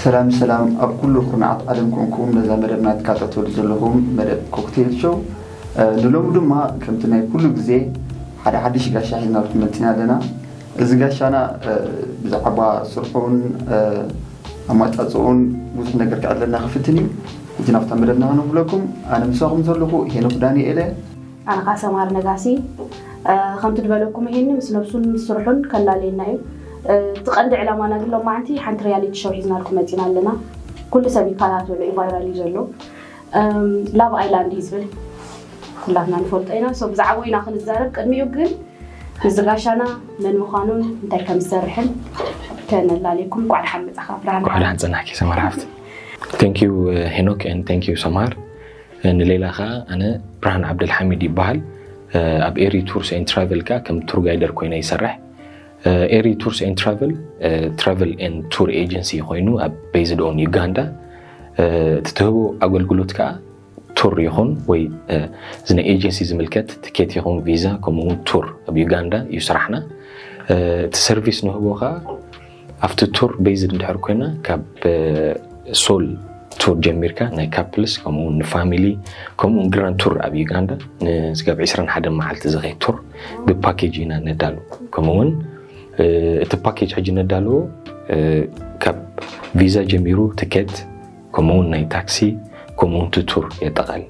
ሰላም ሰላም ኣብ ኩሉ ኩርናዓት ዓለም ኮንኩም ነዛ መደብና ትካታተሉ ዘለኹም መደብ ኮክቴል ሾው። ንሎሚ ድማ ከምቲ ናይ ኩሉ ግዜ ሓደ ሓድሽ ጋሻ ሒዝናልኩም መፂና ኣለና። እዚ ጋሻና ብዛዕባ ስርሑን ኣማፃፅኡን ብዙሕ ነገር ክዕለና ክፍትን እዩ። እቲ ናብታ መደብና ክነብለኩም ኣነ ምሳኹም ዘለኹ ሄኖክ ዳንኤለ። ኣነ ከዓ ሰማር ነጋሲ። ከምቲ ዝበለኩም ይሄን ምስ ነብሱን ምስ ስርሑን ከላለየና እዩ። እቲ ቀንዲ ዕላማና ግን ሎማዓንቲ ሓንቲ ሪያሊቲ ሾው ሒዝናልኩም መፂና ኣለና። ኩሉ ሰብ ይከታተሎ እዩ፣ ቫይራል እዩ ዘሎ። ላቭ ኣይላንድ እዩ ዝብል ኩላትና ንፈልጦ ኢና። ሶ ብዛዕባኡ ኢና ክንዛረብ። ቅድሚኡ ግን ምዝጋሻና መን ምዃኑን እንታይ ከም ዝሰርሕን ከነላልየኩም። እንኳዕ ደሓን መጻኻ ብርሃን። እንኳዕ ደሓን ጸናሕኪ ሰማር ሓፍቲ። Thank you ሄኖክ and thank you ሰማር። ንሌላ ኸዓ ኣነ ብርሃን ዓብደልሓሚድ ይበሃል። ኣብ ኤሪ ቱርስ ኤንድ ትራቨል ከኣ ከም ቱር ጋይደር ኮይነ ይሰርሕ። ኤሪ ቱርስ ኤንድ ትራቨል ትራቨል ኤንድ ቱር ኤጀንሲ ኮይኑ ኣብ ቤዝድ ኦን ዩጋንዳ። እቲ ትህቦ ኣገልግሎት ከኣ ቱር ይኹን ወይ እዚ ናይ ኤጀንሲ ዝምልከት ትኬት ይኹን ቪዛ ከምኡ እውን ቱር ኣብ ዩጋንዳ እዩ ስራሕና። እቲ ሰርቪስ ንህቦ ከኣ ኣብቲ ቱር ቤዝድ እንድሕር ኮይና ካብ ሶል ቱር ጀሚርካ ናይ ካፕልስ ከምኡ እውን ንፋሚሊ ከምኡ እውን ግራንድ ቱር ኣብ ዩጋንዳ ንስጋብ ዕስራን ሓደን መዓልቲ ዝኸይድ ቱር ብፓኬጅ ኢና ነዳሉ። ከምኡ እውን እቲ ፓኬጅ ሕጂ ነዳልዎ ካብ ቪዛ ጀሚሩ ትኬት ከምኡ እውን ናይ ታክሲ ከምኡ እውን ቱር የጠቓልል።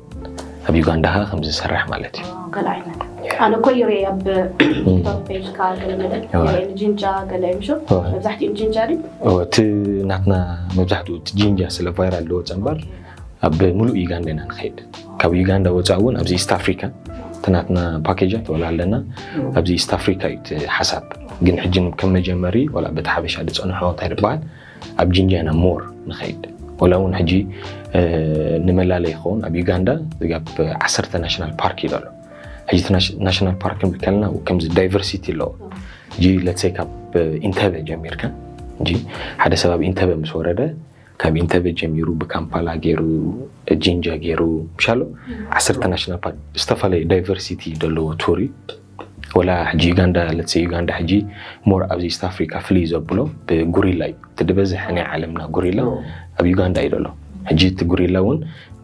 ኣብ ዩጋንዳ ኸዓ ከምዚ ዝሰርሕ ማለት እዩ። ገለ ዓይነት ኣነ እኮ ይሪኤ ኣብ ቲክቶክ ፔጅካ ገለ መለ ጅንጃ ገለ ምሹ መብዛሕትኡ ጅንጃ ድዩ? እቲ ናትና መብዛሕትኡ እቲ ጅንጃ ስለ ቫይራል ዝወፀ እምበር ኣብ ሙሉእ ዩጋንዳ ኢና ንኸይድ። ካብ ዩጋንዳ ወፃእ እውን ኣብዚ ኢስት ኣፍሪካ እቲ ናትና ፓኬጃት ወላ ኣለና ኣብዚ ኢስት ኣፍሪካ እዩ እቲ ሓሳብ። ግን ሕጂ ከም መጀመሪ ወላ በቲ ሓበሻ ዝፀንሖ እንታይ ዝበሃል ኣብ ጅንጃ ኢና ሞር ንኸይድ። ወላ እውን ሕጂ ንመላለይ ይኸውን ኣብ ዩጋንዳ ኣብ ዓሰርተ ናሽናል ፓርክ እዩ ዘሎ። ሕጂ ናሽናል ፓርክ ክንብል ከለና ከምዚ ዳይቨርሲቲ ኣለዎ። ሕጂ ለትሰይ ካብ ኢንተበ ጀሚርካ ሕጂ ሓደ ሰብ ኣብ ኢንተበ ምስ ወረደ ካብ ኢንተበ ጀሚሩ ብካምፓላ ገይሩ ጂንጃ ገይሩ ምሻሎ ዓሰርተ ናሽናል ፓርክ ዝተፈላለዩ ዳይቨርሲቲ ዘለዎ ቱር እዩ። ወላ ሕጂ ዩጋንዳ ለትሰ ዩጋንዳ ሕጂ ሞር ኣብዚ ኢስት ኣፍሪካ ፍልይ ዘብሎ ብጉሪላ እዩ። እቲ ዝበዝሐ ናይ ዓለምና ጉሪላ ኣብ ዩጋንዳ እዩ ዘሎ። ሕጂ እቲ ጉሪላ እውን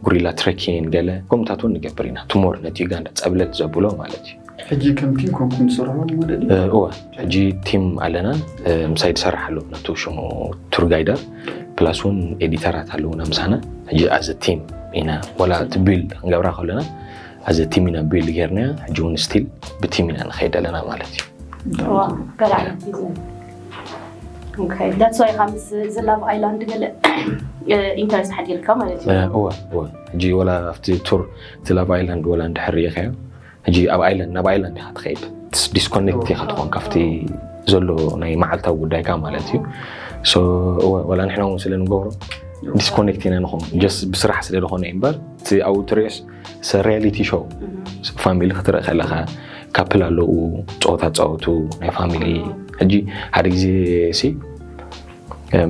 ጉሪላ ትረኪን ገለ ከምኡታት እውን ንገብር ኢና። እቲ ሞር ነቲ ዩጋንዳ ፀብለል ዘብሎ ማለት እዩ። ሕጂ ከም ቲም ኮንኩም ትሰርሑ ማለት እዩ? እወ፣ ሕጂ ቲም ኣለና ምሳይ ዝሰርሕ ኣሎ ነቱ ሽሙ ቱር ጋይደር ፕላስ እውን ኤዲተራት ኣለውና ምሳና። ሕጂ ኣዘ ቲም ኢና ወላ እቲ ቢልድ ክንገብራ ከለና ኣዘ ቲም ኢና ቢልድ ጌርናያ። ሕጂ እውን ስቲል ብቲም ኢና ንኸይድ ኣለና ማለት እዩ። ገለ ዓይነት ቢዝነስ ዳትስ ዋይ ካብ ዝላቭ ኣይላንድ ገለ ኢንተረስት ሓዲርካ ማለት እዩ። እወ እወ። ሕጂ ወላ ኣብቲ ቱር እቲ ላቭ ኣይላንድ ወላ እንድሕር ርኢኻዮ ሕጂ ኣብ ኣይላንድ ናብ ኣይላንድ ኢኻ ትኸይድ ዲስኮኔክት ኢኻ ትኾን ካብቲ ዘሎ ናይ መዓልታዊ ጉዳይካ ማለት እዩ። ሶ እወ፣ ወላ ንሕና እውን ስለ ንገብሮ ዲስኮኔክት ኢና ንኾን ጀስት ብስራሕ ስለ ዝኾነ እዩ እምበር እቲ ኣብኡ ትሪኦስ ሪያሊቲ ሾው ፋሚሊ ክትርኢ ከለኻ ካፕል ኣለዉ ፀወታ ፃወቱ ናይ ፋሚሊ። ሕጂ ሓደ ግዜ ሲ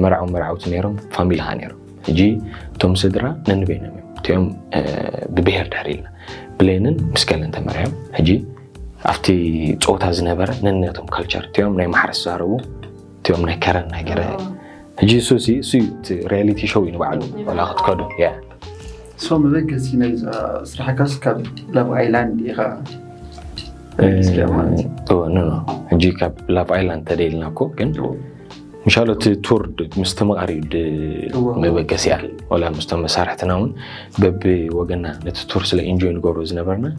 መርዓዊ መርዓውቲ ነይሮም ፋሚሊ ኻ ነይሮም። ሕጂ እቶም ስድራ ነንበይኖም እዮም እቲኦም ብብሄር ድሕሪ ኢልና ብሌንን ምስ ገለን ተመርዕዮም። ሕጂ ኣብቲ ፀወታ ዝነበረ ነነቶም ካልቸር እቲኦም ናይ ማሕረስ ዛረቡ እቲኦም ናይ ከረን ናይ ገረ ሕጂ እሱ ሲ እሱ እዩ እቲ ሪያሊቲ ሾው እዩ ንባዕሉ ወላ ክትከዱ ያ ሶ መበገሲ ናይ ስራሕካስ ካብ ላቭ ኣይላንድ ኢኻ ተበጊስካ ማለት እዩ? እወ፣ ኖ፣ ኖ። ሕጂ ካብ ላቭ ኣይላንድ ተደይልና እኮ ግን ምሻሎ እቲ ቱር ድ- ምስትምቓር እዩ ድ- እወ። መበገሲያ። ወላ ምስቶም መሳርሕትና እውን በቢ ወገና ነቲ ቱር ስለ ኢንጆይ ንገብሮ ዝነበርና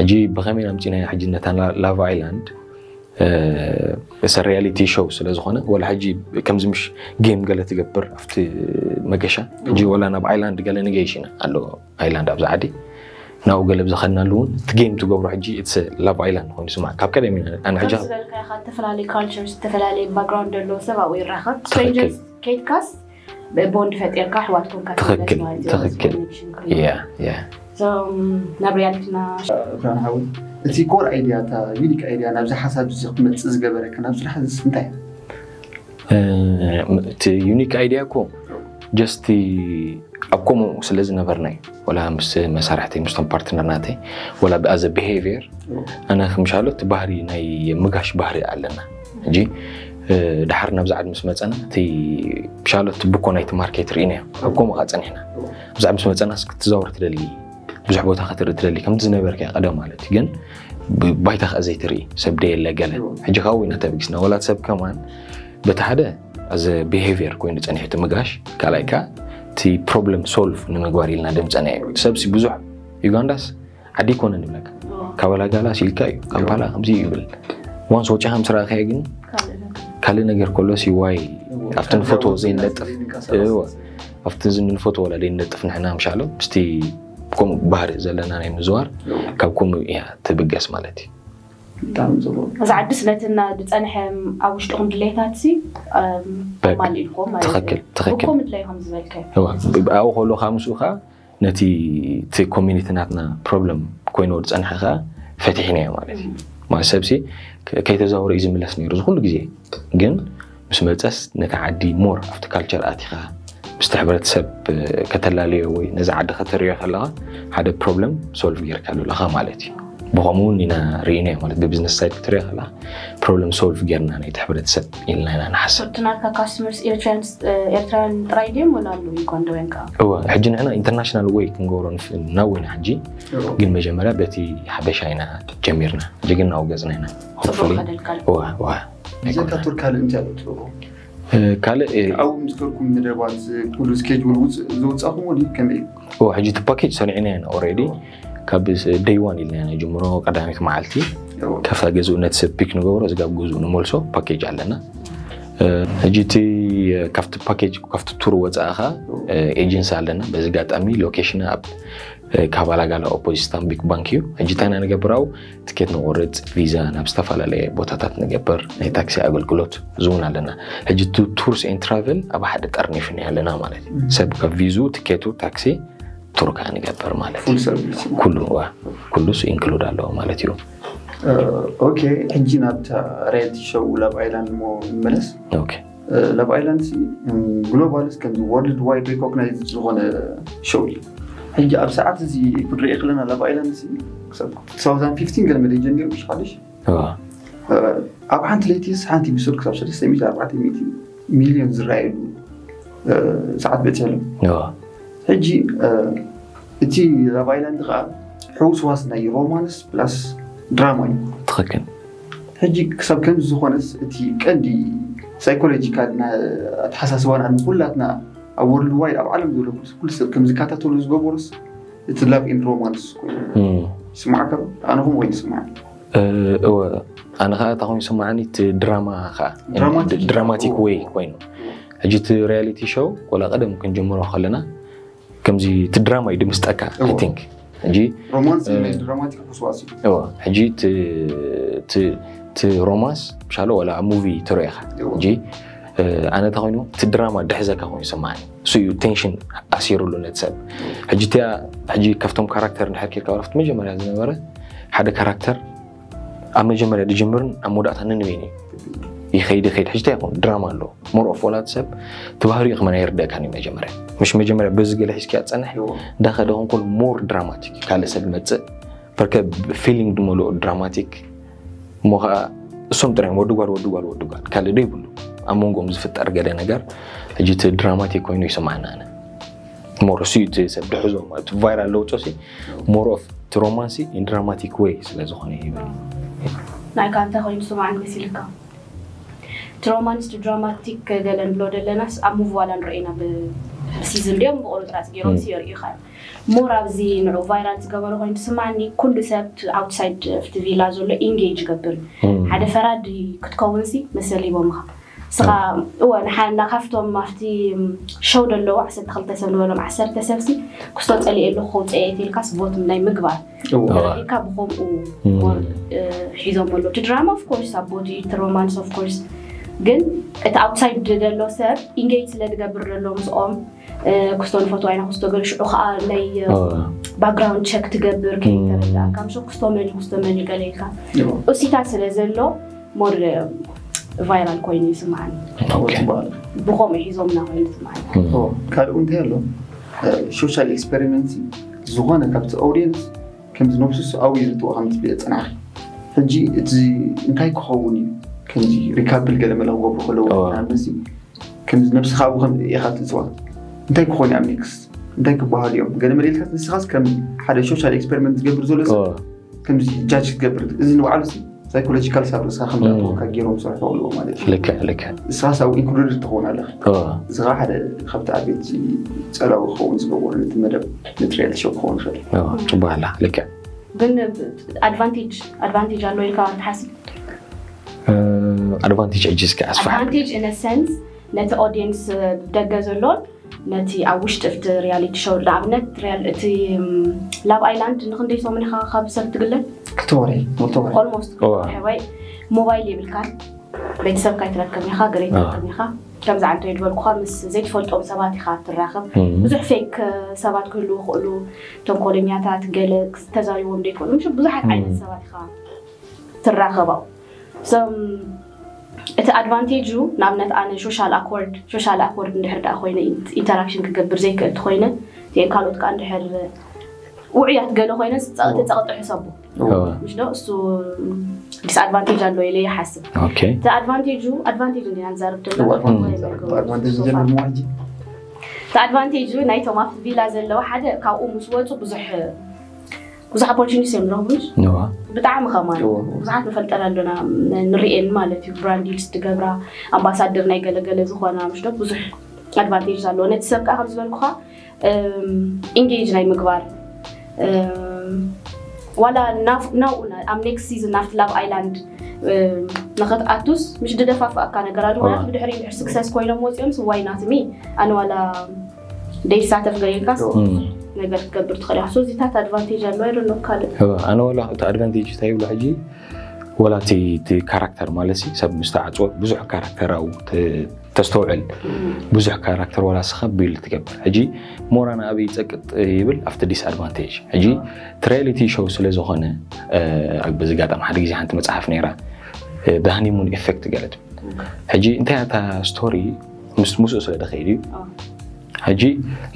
ሕጂ ብኸመይ ኣምፂና ሕጂ ነታ ላ- ላቭ ኣይላንድ እሰ ሪያሊቲ ሾው ስለ ዝኾነ ወላ ሕጂ ከምዚ ምሽ ጌም ገለ ትገብር ኣብቲ መገሻ ሕጂ ወላ ናብ ኣይላንድ ገለ ንገይሽ ኢና ኣሎ ኣይላንድ ኣብዚ ዓዲ ናብኡ ገለ ብዝኸድናሉ እውን እቲ ጌም ትገብሮ ሕጂ ኢትስ ላቭ ኣይላንድ ኮይኑ ስማዕ ካብ ቀደም ኢና ኣነ ሕጂ ዝበልካኻ ዝተፈላለየ ካልቸር ዝተፈላለየ ባክግራውንድ ዘለዎ ሰብ ኣብኡ ይራኸብ ትኽክል። ስትሬንጀርስ ከይድካስ ቦንድ ፈጢርካ ኣሕዋት ኮንካ ትኽክል ትኽክል ያ ያ ናብ ሪያሊቲና ብርሃን ሓወይ እቲ ኮር ኣይድያ እታ ዩኒክ ኣይድያ ናብዚ ሓሳብ እዚ ክትመፅእ ዝገበረካ ናብ ስራሕ ዝስ እንታይ እቲ ዩኒክ ኣይድያ እኮ ጀስቲ ኣብ ከምኡ ስለ ዝነበርና እዩ ወላ ምስ መሳርሕቲ ምስቶም ፓርትነር ናተይ ወላ ብኣዘ ብሄቪየር ኣነ ክምሻሎ እቲ ባህሪ ናይ ምጋሽ ባህሪ ኣለና ሕጂ ድሓር ናብዚ ዓዲ ምስ መፀና እቲ ሻሎት ብኮ ናይቲ ማርኬት ርኢናዮ ኣብ ከምኡ ከዓ ፀኒሕና። ኣብዚ ዓዲ ምስ መፀና ክትዛወር ትደሊ፣ ብዙሕ ቦታ ክትርኢ ትደሊ ከምቲ ዝነበርካ ቀደም ማለት እዩ። ግን ባይታ ከዓ ዘይትርኢ ሰብ ደየለ ገለ ሕጂ ካብ ኢና ተበጊስና። ወላት ሰብ ከማን በቲ ሓደ ኣዘ ቢሄቪየር ኮይኑ ፀኒሑ እቲ ምጋሽ፣ ካልኣይ ከዓ እቲ ፕሮብለም ሶልቭ ንምግባር ኢልና ድምፀና እዩ። ሰብሲ ብዙሕ ዩጋንዳስ ዓዲ ይኮነ ንብለካ፣ ካባላጋላ ሲልካ እዩ፣ ካምፓላ ከምዚ እዩ ይብል። ዋንስ ወጪኻ ምስ ረኣኻዮ ግን ካልእ ነገር ከሎ ሲዋይ ኣብቲ ንፈትዎ ዘይነጥፍ ኣብቲ ንፈትዎ ወላ ዘይነጥፍ ንሕና ምሻሎ ምስቲ ከምኡ ባህሪ ዘለና ናይ ምዝዋር ካብ ከምኡ እያ ትብገስ ማለት እዩ። እዚ ዓድስ ነትና ዝፀንሐ ኣብ ውሽጥኹም ድሌታት ሲ ማል ኢልኩም ማለት ትኽክል ትኽክል ብኮም ድላይ ከም ዝበልከ ኣብኡ ከሎ ካብ ምስኡ ከዓ ነቲ እቲ ኮሚኒቲ ናትና ፕሮብለም ኮይኖ ዝፀንሐ ከዓ ፈቲሕናዮ ማለት እዩ። ማለት ሰብሲ ከይተዛወረ እዩ ዝምለስ ነይሩ ዝኩሉ ግዜ። ግን ምስ መፀስ ነቲ ዓዲ ሞር ኣብቲ ካልቸር ኣቲኻ ምስቲ ሕብረተሰብ ከተላለዮ ወይ ነዚ ዓዲ ከተርእዮ ከለኻ ሓደ ፕሮብለም ሶልቭ ጌርካሉ ኣለኻ ማለት እዩ። ብኸምኡ እውን ኢና ርኢናዮ ማለት ብቢዝነስ ሳይድ ክትሪኦ ከለኻ ፕሮብለም ሶልቭ ጌርና ናይቲ ሕብረተሰብ ኢልና ኢና ንሓስብ። እቲ ናትካ ካስተመርስ ኤርትራውያን ጥራይ ድዮም ወላ ኣለዉ ዩጋንዳውያን ከዓ? እወ ሕጂ ንሕና ኢንተርናሽናል ወይ ክንገብሮ ንፍናው ኢና ሕጂ ግን መጀመርያ በቲ ሓበሻ ኢና ጀሚርና ሕጂ ግን እናወገፅና ኢና። ፅቡቅ ከደልካል። እወ እወ ብዘካ ቱር ካልእ እንታይ ኣሎ ትገብሮ? ካልእ ኣብኡ ምስ ከድኩም መደባት ኩሉ ስኬጁል ዝወፃኹም ወዲ ከመይ እዩ? ሕጂ እቲ ፓኬጅ ሰሪዕና ኢና ኦሬዲ ካብ ደይ ዋን ኢልና ኢና ጅምሮ ቀዳሚት መዓልቲ ካብታ ገዝኡ ነቲ ሰብ ፒክ ንገብሮ እዚ ጋብ ገዝኡ ንመልሶ ፓኬጅ ኣለና። ሕጂ እቲ ካብቲ ፓኬጅ ካብቲ ቱር ወፃእኻ ኤጀንሲ ኣለና። በዚ ጋጣሚ ሎኬሽን ኣብ ካባላጋላ ኦፖዚት ስታምቢክ ባንክ እዩ። ሕጂ እንታይ ኢና ንገብር ኣብኡ ትኬት ንቆርፅ፣ ቪዛ ናብ ዝተፈላለየ ቦታታት ንገብር፣ ናይ ታክሲ ኣገልግሎት እዚ እውን ኣለና። ሕጂ ቱ ቱርስ ኤን ትራቨል ኣብ ሓደ ጠርኒፍና ኣለና ማለት እዩ። ሰብ ካብ ቪዝኡ፣ ትኬቱ፣ ታክሲ፣ ቱር ከዓ ንገብር ማለት እዩ። ኩሉ ኩሉስ ኢንክሉድ ኣለዎ ማለት እዩ። ኦኬ፣ ሕጂ ናብታ ሪያሊቲ ሾው ላቭ ኣይላንድ ሞ ንመለስ። ኦኬ። ላቭ ኣይላንድ ሲ ግሎባል እስከ ወርልድ ዋይድ ሪኮግናይዝ ዝኾነ ሾው እዩ። ሕጂ ኣብ ሰዓት እዚ ክንሪኦ ከለና ላቭ ኣይላንድ ሲ ክሳብ two thousand fifteen ገለ መለ ጀሚሩ ምሽ ካልሽ ኣብ ሓንቲ ለይቲ ሓንቲ ኤፒሶድ ክሳብ ሰለስተ ሚእቲ ኣርባዕተ ሚእቲ ሚልዮን ዝረኣየሉ ሰዓት በፂሑ ኣሎ። ሕጂ እቲ ላቭ ኣይላንድ ከዓ ሕውስዋስ ናይ ሮማንስ ፕላስ ድራማ እዩ። ትኽክል። ሕጂ ክሳብ ከምዚ ዝኾነስ እቲ ቀንዲ ሳይኮሎጂካል ኣተሓሳስባና ንኩላትና ኣብ ወርልድ ዋይድ ኣብ ዓለም ዘሎ ኩሉ ሰብ ከም ዝከታተሉ ዝገበሩስ እቲ ላቭ ኤንድ ሮማንስ ኮይኑ ይስማዓካ? ኣነ ከምኡ ኮይኑ ይስማዓኒ። እወ ኣነ ከዓ እታ ኮይኑ ይስማዓኒ እቲ ድራማ ከዓ ድራማቲክ ድራማቲክ እዩ። ወይ ኮይኑ ሕጂ እቲ ሪያሊቲ ሾው ወላ ቀደም ክንጅምሮ ከለና ከምዚ እቲ ድራማ እዩ ድምስጠካ I think ሕጂ ሮማንስ ናይ ድራማቲክ ሕስዋስ እዩ። እወ ሕጂ እቲ እቲ እቲ ሮማንስ ምሻሎ ወላ ኣብ ሙቪ ትሪኦ ኢኻ እወ። ሕጂ ኣነ እንታይ ኮይኑ እቲ ድራማ ድሕዘካ ኮይኑ ይስማዓኒ እሱ እዩ ቴንሽን ኣሲሩሉ ነቲ ሰብ ሕጂ እቲኣ ሕጂ ካብቶም ካራክተር እንድሕር ኬድካ ዋላ ኣብቲ መጀመርያ ዝነበረ ሓደ ካራክተር ኣብ መጀመርያ ድጅምርን ኣብ መወዳእታ ነንበይኑ እዩ ይኸይድ ይኸይድ ሕጂ እንታይ ይኹን ድራማ ኣለዎ ሞር ኦፍ ወላት ሰብ እቲ ባህሪኡ ከመን ኣይርደእካን እዩ መጀመርያ ምሽ መጀመርያ በዚ ገለ ሒዝኪያ ትፀንሕ እንዳኸደ ኹን ኮል ሞር ድራማቲክ ካልእ ሰብ መፅእ በርከ ፊሊንግ ድመልኦ ድራማቲክ እሞ ከዓ እሶም ጥራዮም ወዲ ጓል ወዲ ጓል ወዲ ጓል ካልእ ዶ ይብሉ ኣብ መንጎኦም ዝፍጠር ገለ ነገር ሕጂ እቲ ድራማቲክ ኮይኑ ይስማዓና ኣነ ሞር እሱ እዩ እቲ ሰብ ድሕዞ ማለት ቫይራል ለውጦ ሲ ሞር ኦፍ እቲ ሮማንሲ ኢን ድራማቲክ ወይ ስለ ዝኾነ ይብል ናይ ካንታ ኮይኑ ስማዕን መሲልካ እቲ ሮማንስ ድራማቲክ ገለ ንብሎ ደለናስ ኣብ ሙቪ ዋላ ንረኢና ብሲዝን ድዮም ብቁርጥራፅ ገይሮም ሲ የርእዩኻ እዮም ሞር ኣብዚ ንዑ ቫይራል ዝገበሮ ኮይኑ ትስማዕኒ ኩሉ ሰብ ኣውትሳይድ ኣብቲ ቪላ ዘሎ ኢንጌጅ ይገብር ሓደ ፈራዲ ክትከውን ሲ መሰል ሂቦምኻ ስኻ እወ ንሓና ካብቶም ኣብቲ ሸው ደለዉ ዓሰርተ ክልተ ሰብ ንበሎም ዓሰርተ ሰብ ሲ ክስቶ ፀሊኤ ኣለኹ ከውፅኤ እየ ኢልካስ ቮት ናይ ምግባር ተረዲእካ ብኸምኡ ሒዞም ኣለዉ እቲ ድራማ ኦፍ ኮርስ ኣብ ቦቲ እቲ ሮማንስ ኦፍ ኮርስ ግን እቲ ኣውትሳይድ ደሎ ሰብ ኢንጌጅ ስለ ዝገብር ደሎ ምስኦም ክስቶ ንፈትዋ ኢና ክስቶ ገለ ሽዑ ከዓ ናይ ባክግራውንድ ቸክ ትገብር ከይተረዳእካ ምሽ ክስቶ መን ክስቶ መን ገለ ኢልካ እሲታት ስለ ዘሎ ሞር ቫይራል ኮይኑ ይስማዓኒ ብኸምኡ ሒዞምና ኮይኑ ይስማዓኒ ካልኡ እንታይ ኣሎ ሶሻል ኤክስፐሪመንት ዝኾነ ካብቲ ኦዲየንስ ከምዚ ነብሱ ሰብኣዊ ዝርትዎ ከም ትብል የፅናሕ ሕጂ እቲ እንታይ ክኸውን እዩ ከምዚ ሪካፕል ገለ መለ ክገብሩ ከለዉ ንኣብነት ከምዚ ነብስኻ ብኸም ኢኻ ትፅዋ እንታይ ክኾን ኣብ ኔክስት እንታይ ክበሃሉ እዮም ገለ መለ ኢልካ ንስኻስ ከም ሓደ ሶሻል ኤክስፐሪመንት ዝገብር ዘሎ ሰብ ከምዚ ጃጅ ክትገብር እዚ ንባዕሉ ሳይኮሎጂካል ሳብ ርእስኻ ከም ዝኣተወካ ገይሮም ዝሰርሑ ኣለዎ ማለት እዩ ልክዕ ልክዕ ንስኻስ ኣብኡ ኢንክሉድድ ትኸውን ኣለኻ እዚ ከዓ ሓደ ካብቲ ዓበይቲ ፀላዊ ክኸውን ዝገብሩ ነቲ መደብ ነቲ ሪያሊቲ ሾው ክኸውን ይኽእል ጽቡቅ ኣላ ልክዕ ግን ኣድቫንቴጅ ኣድቫንቴጅ ኣሎ ኢልካ ትሓስብ ኣድቫንቴጅ ሕጂ እስከ ኣስፋሕ ኣድቫንቴጅ ኢን ሰንስ ነቲ ኦዲየንስ ደገ ዘሎን ነቲ ኣብ ውሽጢ እቲ ሪያሊቲ ሾው ንኣብነት እቲ ላቭ ኣይላንድ ንክንደይ ሰሙን ኢኻ ካብ ሰብ ትግለል ክልተ ወርሒ ክልተ ወርሒ ኦልሞስት ወይ ሞባይል የብልካን ቤተሰብካ ይትረከብ ኢኻ ገለ ይትረከብ ኢኻ ከምዚ ዓንተ ይድበልኩኻ ምስ ዘይትፈልጦም ሰባት ኢኻ ትራኸብ ብዙሕ ፌክ ሰባት ክህልዉ ይኽእሉ ተንኮለኛታት ገለ ተዛሪቦም ዘይክእሉ ምሽ ብዙሓት ዓይነት ሰባት ኢኻ ትራኸባው እቲ ኣድቫንቴጅ ንኣብነት ኣነ ሶሻል ኣኮርድ ሶሻል ኣኮርድ እንድሕር ደኣ ኮይነ ኢንተራክሽን ክገብር ዘይክእል ኮይነ እቲአን ካልኦት ከዓ እንድሕር ውዕያት ገለ ኮይነ ተፀቕጢ ሕሰቡ ምሽ ዶ እሱ ዲስኣድቫንቴጅ ኣሎ ኢለ ይሓስብ እቲ ኣድቫንቴጁ ኣድቫንቴጅ እንዲና ንዛረብ ኣድቫንቴጅ ጀምር መዋጂ እቲ ኣድቫንቴጅ ናይቶም ኣብቲ ቪላ ዘለዉ ሓደ ካብኡ ምስ ወፁ ብዙሕ ብዙሕ ኦፖርቹኒቲ እዮም ዝረኽቡ ብጣዕሚ ከማን ብዙሓት ንፈልጠን ኣሎና ንሪኤን ማለት እዩ ብራንድ ዲልስ ትገብራ ኣምባሳደር ናይ ገለገለ ዝኾና ምሽ ዶ ብዙሕ ኣድቫንቴጅ ኣለዎ ነቲ ሰብ ከዓ ከም ዝበልኩኻ ኢንጌጅ ናይ ምግባር ዋላ ናብኡ ኣብ ኔክስት ሲዝን ናብቲ ላቭ ኣይላንድ ንክትኣቱስ ምሽ ድደፋፍኣካ ነገር ኣሎ ምክንያቱ ብድሕሪ ድሕር ስክሰስ ኮይኖም ወፂኦም ስዋይ ናትሚ ኣነ ዋላ ደይሳተፍ ገይርካስ ነገር ክትገብር ትኽእል ኢኻ እዚታት ኣድቫንቴጅ ኣሎ ኣይደሎ ካልእ ኣነ ዋላ እቲ ኣድቫንቴጅ እንታይ ይብሎ ሕጂ ወላ እቲ ካራክተር ማለት ሰብ ምስ ተዓፅወ ብዙሕ ካራክተራዊ ተስተውዕል ብዙሕ ካራክተር ዋላ ስኻ ቢልድ ትገብር ሕጂ ሞራ ንኣበይ ይፀቅጥ ይብል ኣብቲ ዲስኣድቫንቴጅ ሕጂ ትሪያሊቲ ሾው ስለ ዝኾነ በዚ ጋጣሚ ሓደ ግዜ ሓንቲ መፅሓፍ ነይራ ሃኒሙን ኤፌክት ገለ ትብል ሕጂ እንታይ እታ ስቶሪ ምስ ምስኡ ስለ ደኸይድ እዩ ሕጂ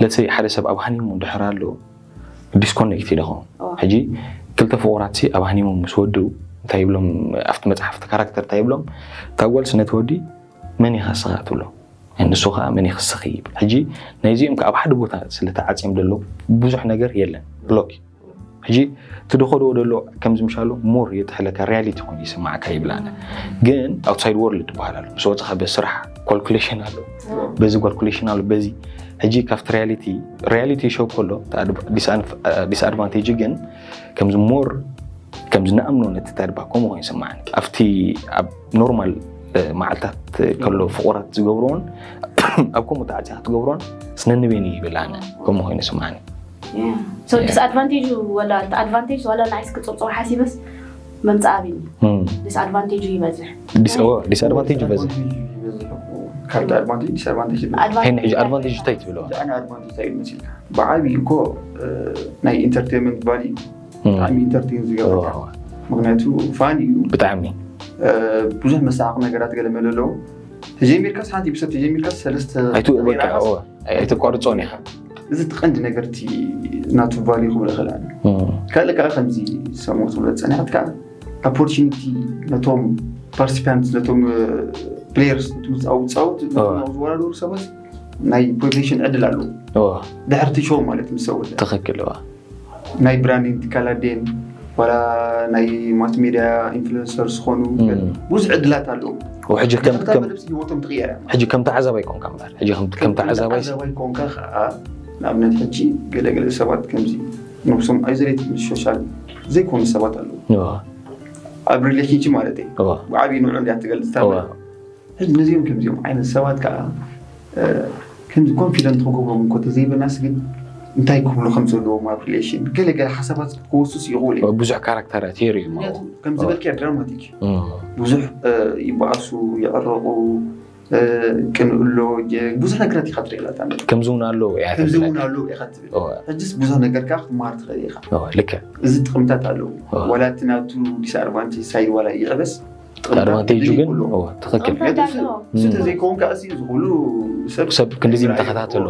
ለትሰይ ሓደ ሰብ ኣብ ሃኒሙን ድሕር ኣሎ ዲስኮኔክት ይደኾም ሕጂ ክልተ ፍቑራት ኣብ ሃኒሙን ምስ ወድኡ እንታይ ይብሎም ኣብቲ መፅሓፍቲ ካራክተር እንታይ ይብሎም እታ ጓልሲ ነቲ ወዲ መን ኢኻ ስኻ ትብሎ ንሱ ከዓ መን ይኽስኺ ይብል ሕጂ ናይዚኦም ኣብ ሓደ ቦታ ስለተዓፅዮም ዘሎ ብዙሕ ነገር የለን ብሎክ ሕጂ እቲ ደኸድዎ ደሎ ከምዚ ምሻሎ ሞር የጥሕለካ ሪያሊቲ ኮይኑ ይስማዓካ ይብል ኣነ ግን ኣውትሳይድ ወርልድ ትበሃል ኣሎ ምስ ወፅኻ በስራሕ ኳልኩሌሽን ኣሎ በዚ ኳልኩሌሽን ኣሎ በዚ ሕጂ ካብቲ ሪያሊቲ ሪያሊቲ ሾው ከሎ ዲስኣድቫንቴጅ ግን ከምዚ ሞር ከምዚ ንኣምኖ ነቲ ተድባ ከምኡ ኮይኑ ይስማዓኒ ኣብቲ ኣብ ኖርማል መዓልታት ከሎ ፍቑራት ዝገብርዎን ኣብ ከምኡ ተዓፂኻ ትገብሮን ስነንበይኒ ይብል ኣነ ከምኡ ኮይኑ ይስማዓኒ ዲስኣድቫንቴጅ ወላ ኣድቫንቴጅ ዋላ ንዓይስ ክፅብፅቦ ሓሲበስ መምፃእ ኣብኒ ዲስኣድቫንቴጅ ይበዝሕ ዲስኣድቫንቴጅ ይበዝሕ ካብቲ ኣድቫንቴጅ ዲስኣድቫንቴጅ ሄን ሕጂ ኣድቫንቴጅ እንታይ ትብለዋ ኣነ ኣድቫንቴጅ እንታይ ይመስልካ ብዓብዩ እኮ ናይ ኢንተርቴንመንት ቫሊ ብጣዕሚ ኢንተርቴን ዝገብረካ ምክንያቱ ፋን እዩ ብጣዕሚ ብዙሕ መሳሓቂ ነገራት ገለ መለ ኣለዉ ተጀሚርካስ ሓንቲ ብሰብ ተጀሚርካስ ሰለስተ ኣይትቆርፆን ኢኻ እዚ ትቐንዲ ነገርቲ ናቱ ቫሊ ክብሎ ይኽእል ካልእ ከዓ ከምዚ ሰሙ ትብሎ ፀኒሕት ከዓ ኦፖርቹኒቲ ነቶም ፓርቲሲፓንት ነቶም ፕሌየርስ ዝፃወቱ ዝወዳደሩ ሰባት ናይ ፕሮፌሽን ዕድል ኣለዎ ድሕርቲ ሾው ማለት ምስ ሰው ትኽክል ናይ ብራንዲንግ ትካላት ደን ዋላ ናይ ማስ ሜድያ ኢንፍሉንሰር ዝኾኑ ብዙሕ ዕድላት ኣለዉ ሕጂ መደብስ ህይወቶም ትቕየር ሕጂ ከም ተዓዛባይ ኮንካ እምበር ሕጂ ከም ተዓዛባይ ተዓዛባይ ኮንካ ከዓ ንኣብነት ሕጂ ገለገለ ሰባት ከምዚ ነብሶም ኣይዞሌት ምስ ሶሻል ዘይኮኑ ሰባት ኣለዉ ኣብ ሪሌሽንሽፕ ማለት እዩ ብዓብዪ ንዑ እንዲያ ትገልፅ ሕጂ ነዚኦም ከምዚኦም ዓይነት ሰባት ከዓ ከምዚ ኮንፊደንት ክገብሮም እንኮ ተዘይበናስ ግን እንታይ ክብሉ ከም ዘለዎም ኣብ ሪሌሽን ገለገለ ሓሳባት ክወስስ ይኽእሉ እዮም ብዙሕ ካራክተራት ሄሩ እዩ ከም ዝበልክያ ድራማቲክ ብዙሕ ይበኣሱ ይዕረቑ ቅንእሎ ብዙሕ ነገራት ኢኻ ትርእላ ከምዚ እውን ኣሎ ከምዚ እውን ኣሎ ኢኻ ትብል ሕጅስ ብዙሕ ነገር ከዓ ክትመሃር ትኽእል ኢኻ ልክዕ እዚ ጥቕምታት ኣለዎ ዋላ እቲ ናብቱ ዲስኣድቫንቴጅ ሳይድ ዋላ ይዕበስ ኣድቫንቴጁ ግን ትኽክል እሱ ተዘይከውን ከዓ እዚ ዝኩሉ ሰብ ክንድዚ ምተኸታተሎ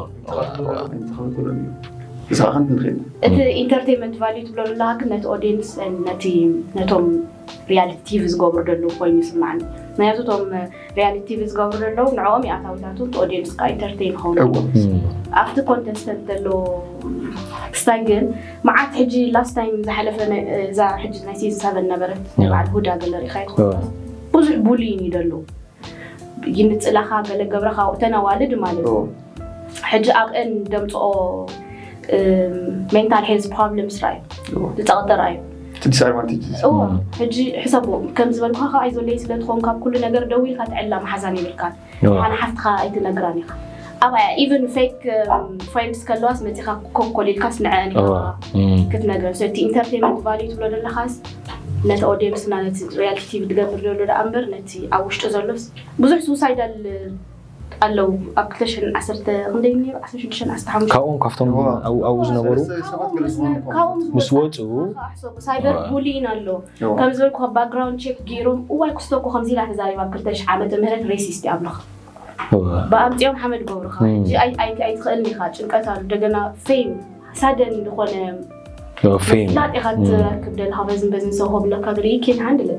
እዚ ከዓ ክንዲ ንኽእል እቲ ኢንተርቴንመንት ቫልዩ ትብሎ ዘለካ ግን ነቲ ኦዲየንስ ነቲ ነቶም ሪያሊቲ ቲቪ ዝገብሩ ዘለዉ ኮይኑ ይስማዓኒ ምክንያቱ እቶም ሪያሊቲ ቲቪ ዝገብሩ ዘለዉ ንዕኦም ይኣታዊታቱ እቲ ኦዲየንስ ከዓ ኢንተርቴን ይኸውን። ኣብቲ ኮንተስተንት ዘሎ ክስታይ ግን መዓት ሕጂ ላስት ታይም ዝሓለፈ እዛ ሕጂ ናይ ሲዝን ሰቨን ነበረት ናይ በዓል ሁዳ ገለ ሪኢኻ ይትኾን ብዙሕ ቡሊን እዩ ደሎ ይንፅላኻ ገለ ገብረኻ እተን ኣዋልድ ማለት እዩ። ሕጂ ኣብአን ደምፅኦ ሜንታል ሄልዝ ፕሮብለምስ ራዩ ዝፀቕጥራ እዩ። ዲስኣድቫንቴጅ እዎ ሕጂ ሕሰቦ ከም ዝበልኩኻ ከዓ ይዞለይ ስለ ትኸውን ካብ ኩሉ ነገር ደው ኢልካ ትዕላ መሓዛን ይብልካን ሓነ ሓፍትኻ ኣይትነግራን ኢኻ ኣብኣ ኢቨን ፌክ ፍሬንድስ ከለዋስ መፂኻ ኮኮል ኢልካስ ንዐን ክትነግረን so እቲ ኢንተርቴንመንት ቫልዩ ትብሎ ዘለኻስ ነቲ ኦዲየንስና ነቲ ሪያሊቲ ቲቪ ዝገብር ዘሎ ደኣ እምበር ነቲ ኣብ ውሽጡ ዘሎስ ብዙሕ ሱሳይዳል ኣለዉ ኣብ ክልተ ሽሕን ዓሰርተ ክንደይ ነይሩ ዓሰርተ ሽዱሽተ ዓሰርተ ሓሙሽተ ካብኦም ካብቶም ኣብኡ ዝነበሩ ምስ ወፁ ሳይበር ቡሊን ኣሎ ከም ዝበልኩ ባክግራውንድ ቼክ ገይሮም እዋይ ክስቶ እኮ ከምዚ ኢላ ተዛሪባ ኣብ ክልተ ሽሕ ዓመተ ምህረት ሬሲስት ኣብልኻ ብኣምፅኦም ሓመድ ገብሩኻ ኣይትኽእልን ኢኻ ጭንቀት ኣሎ እንደገና ፌም ሳደን ዝኾነ ፌም ፍላጥ ኢኻ ትረክብ ደለኻ በዝን በዝን ሰው ብለካ ገለ you can't handle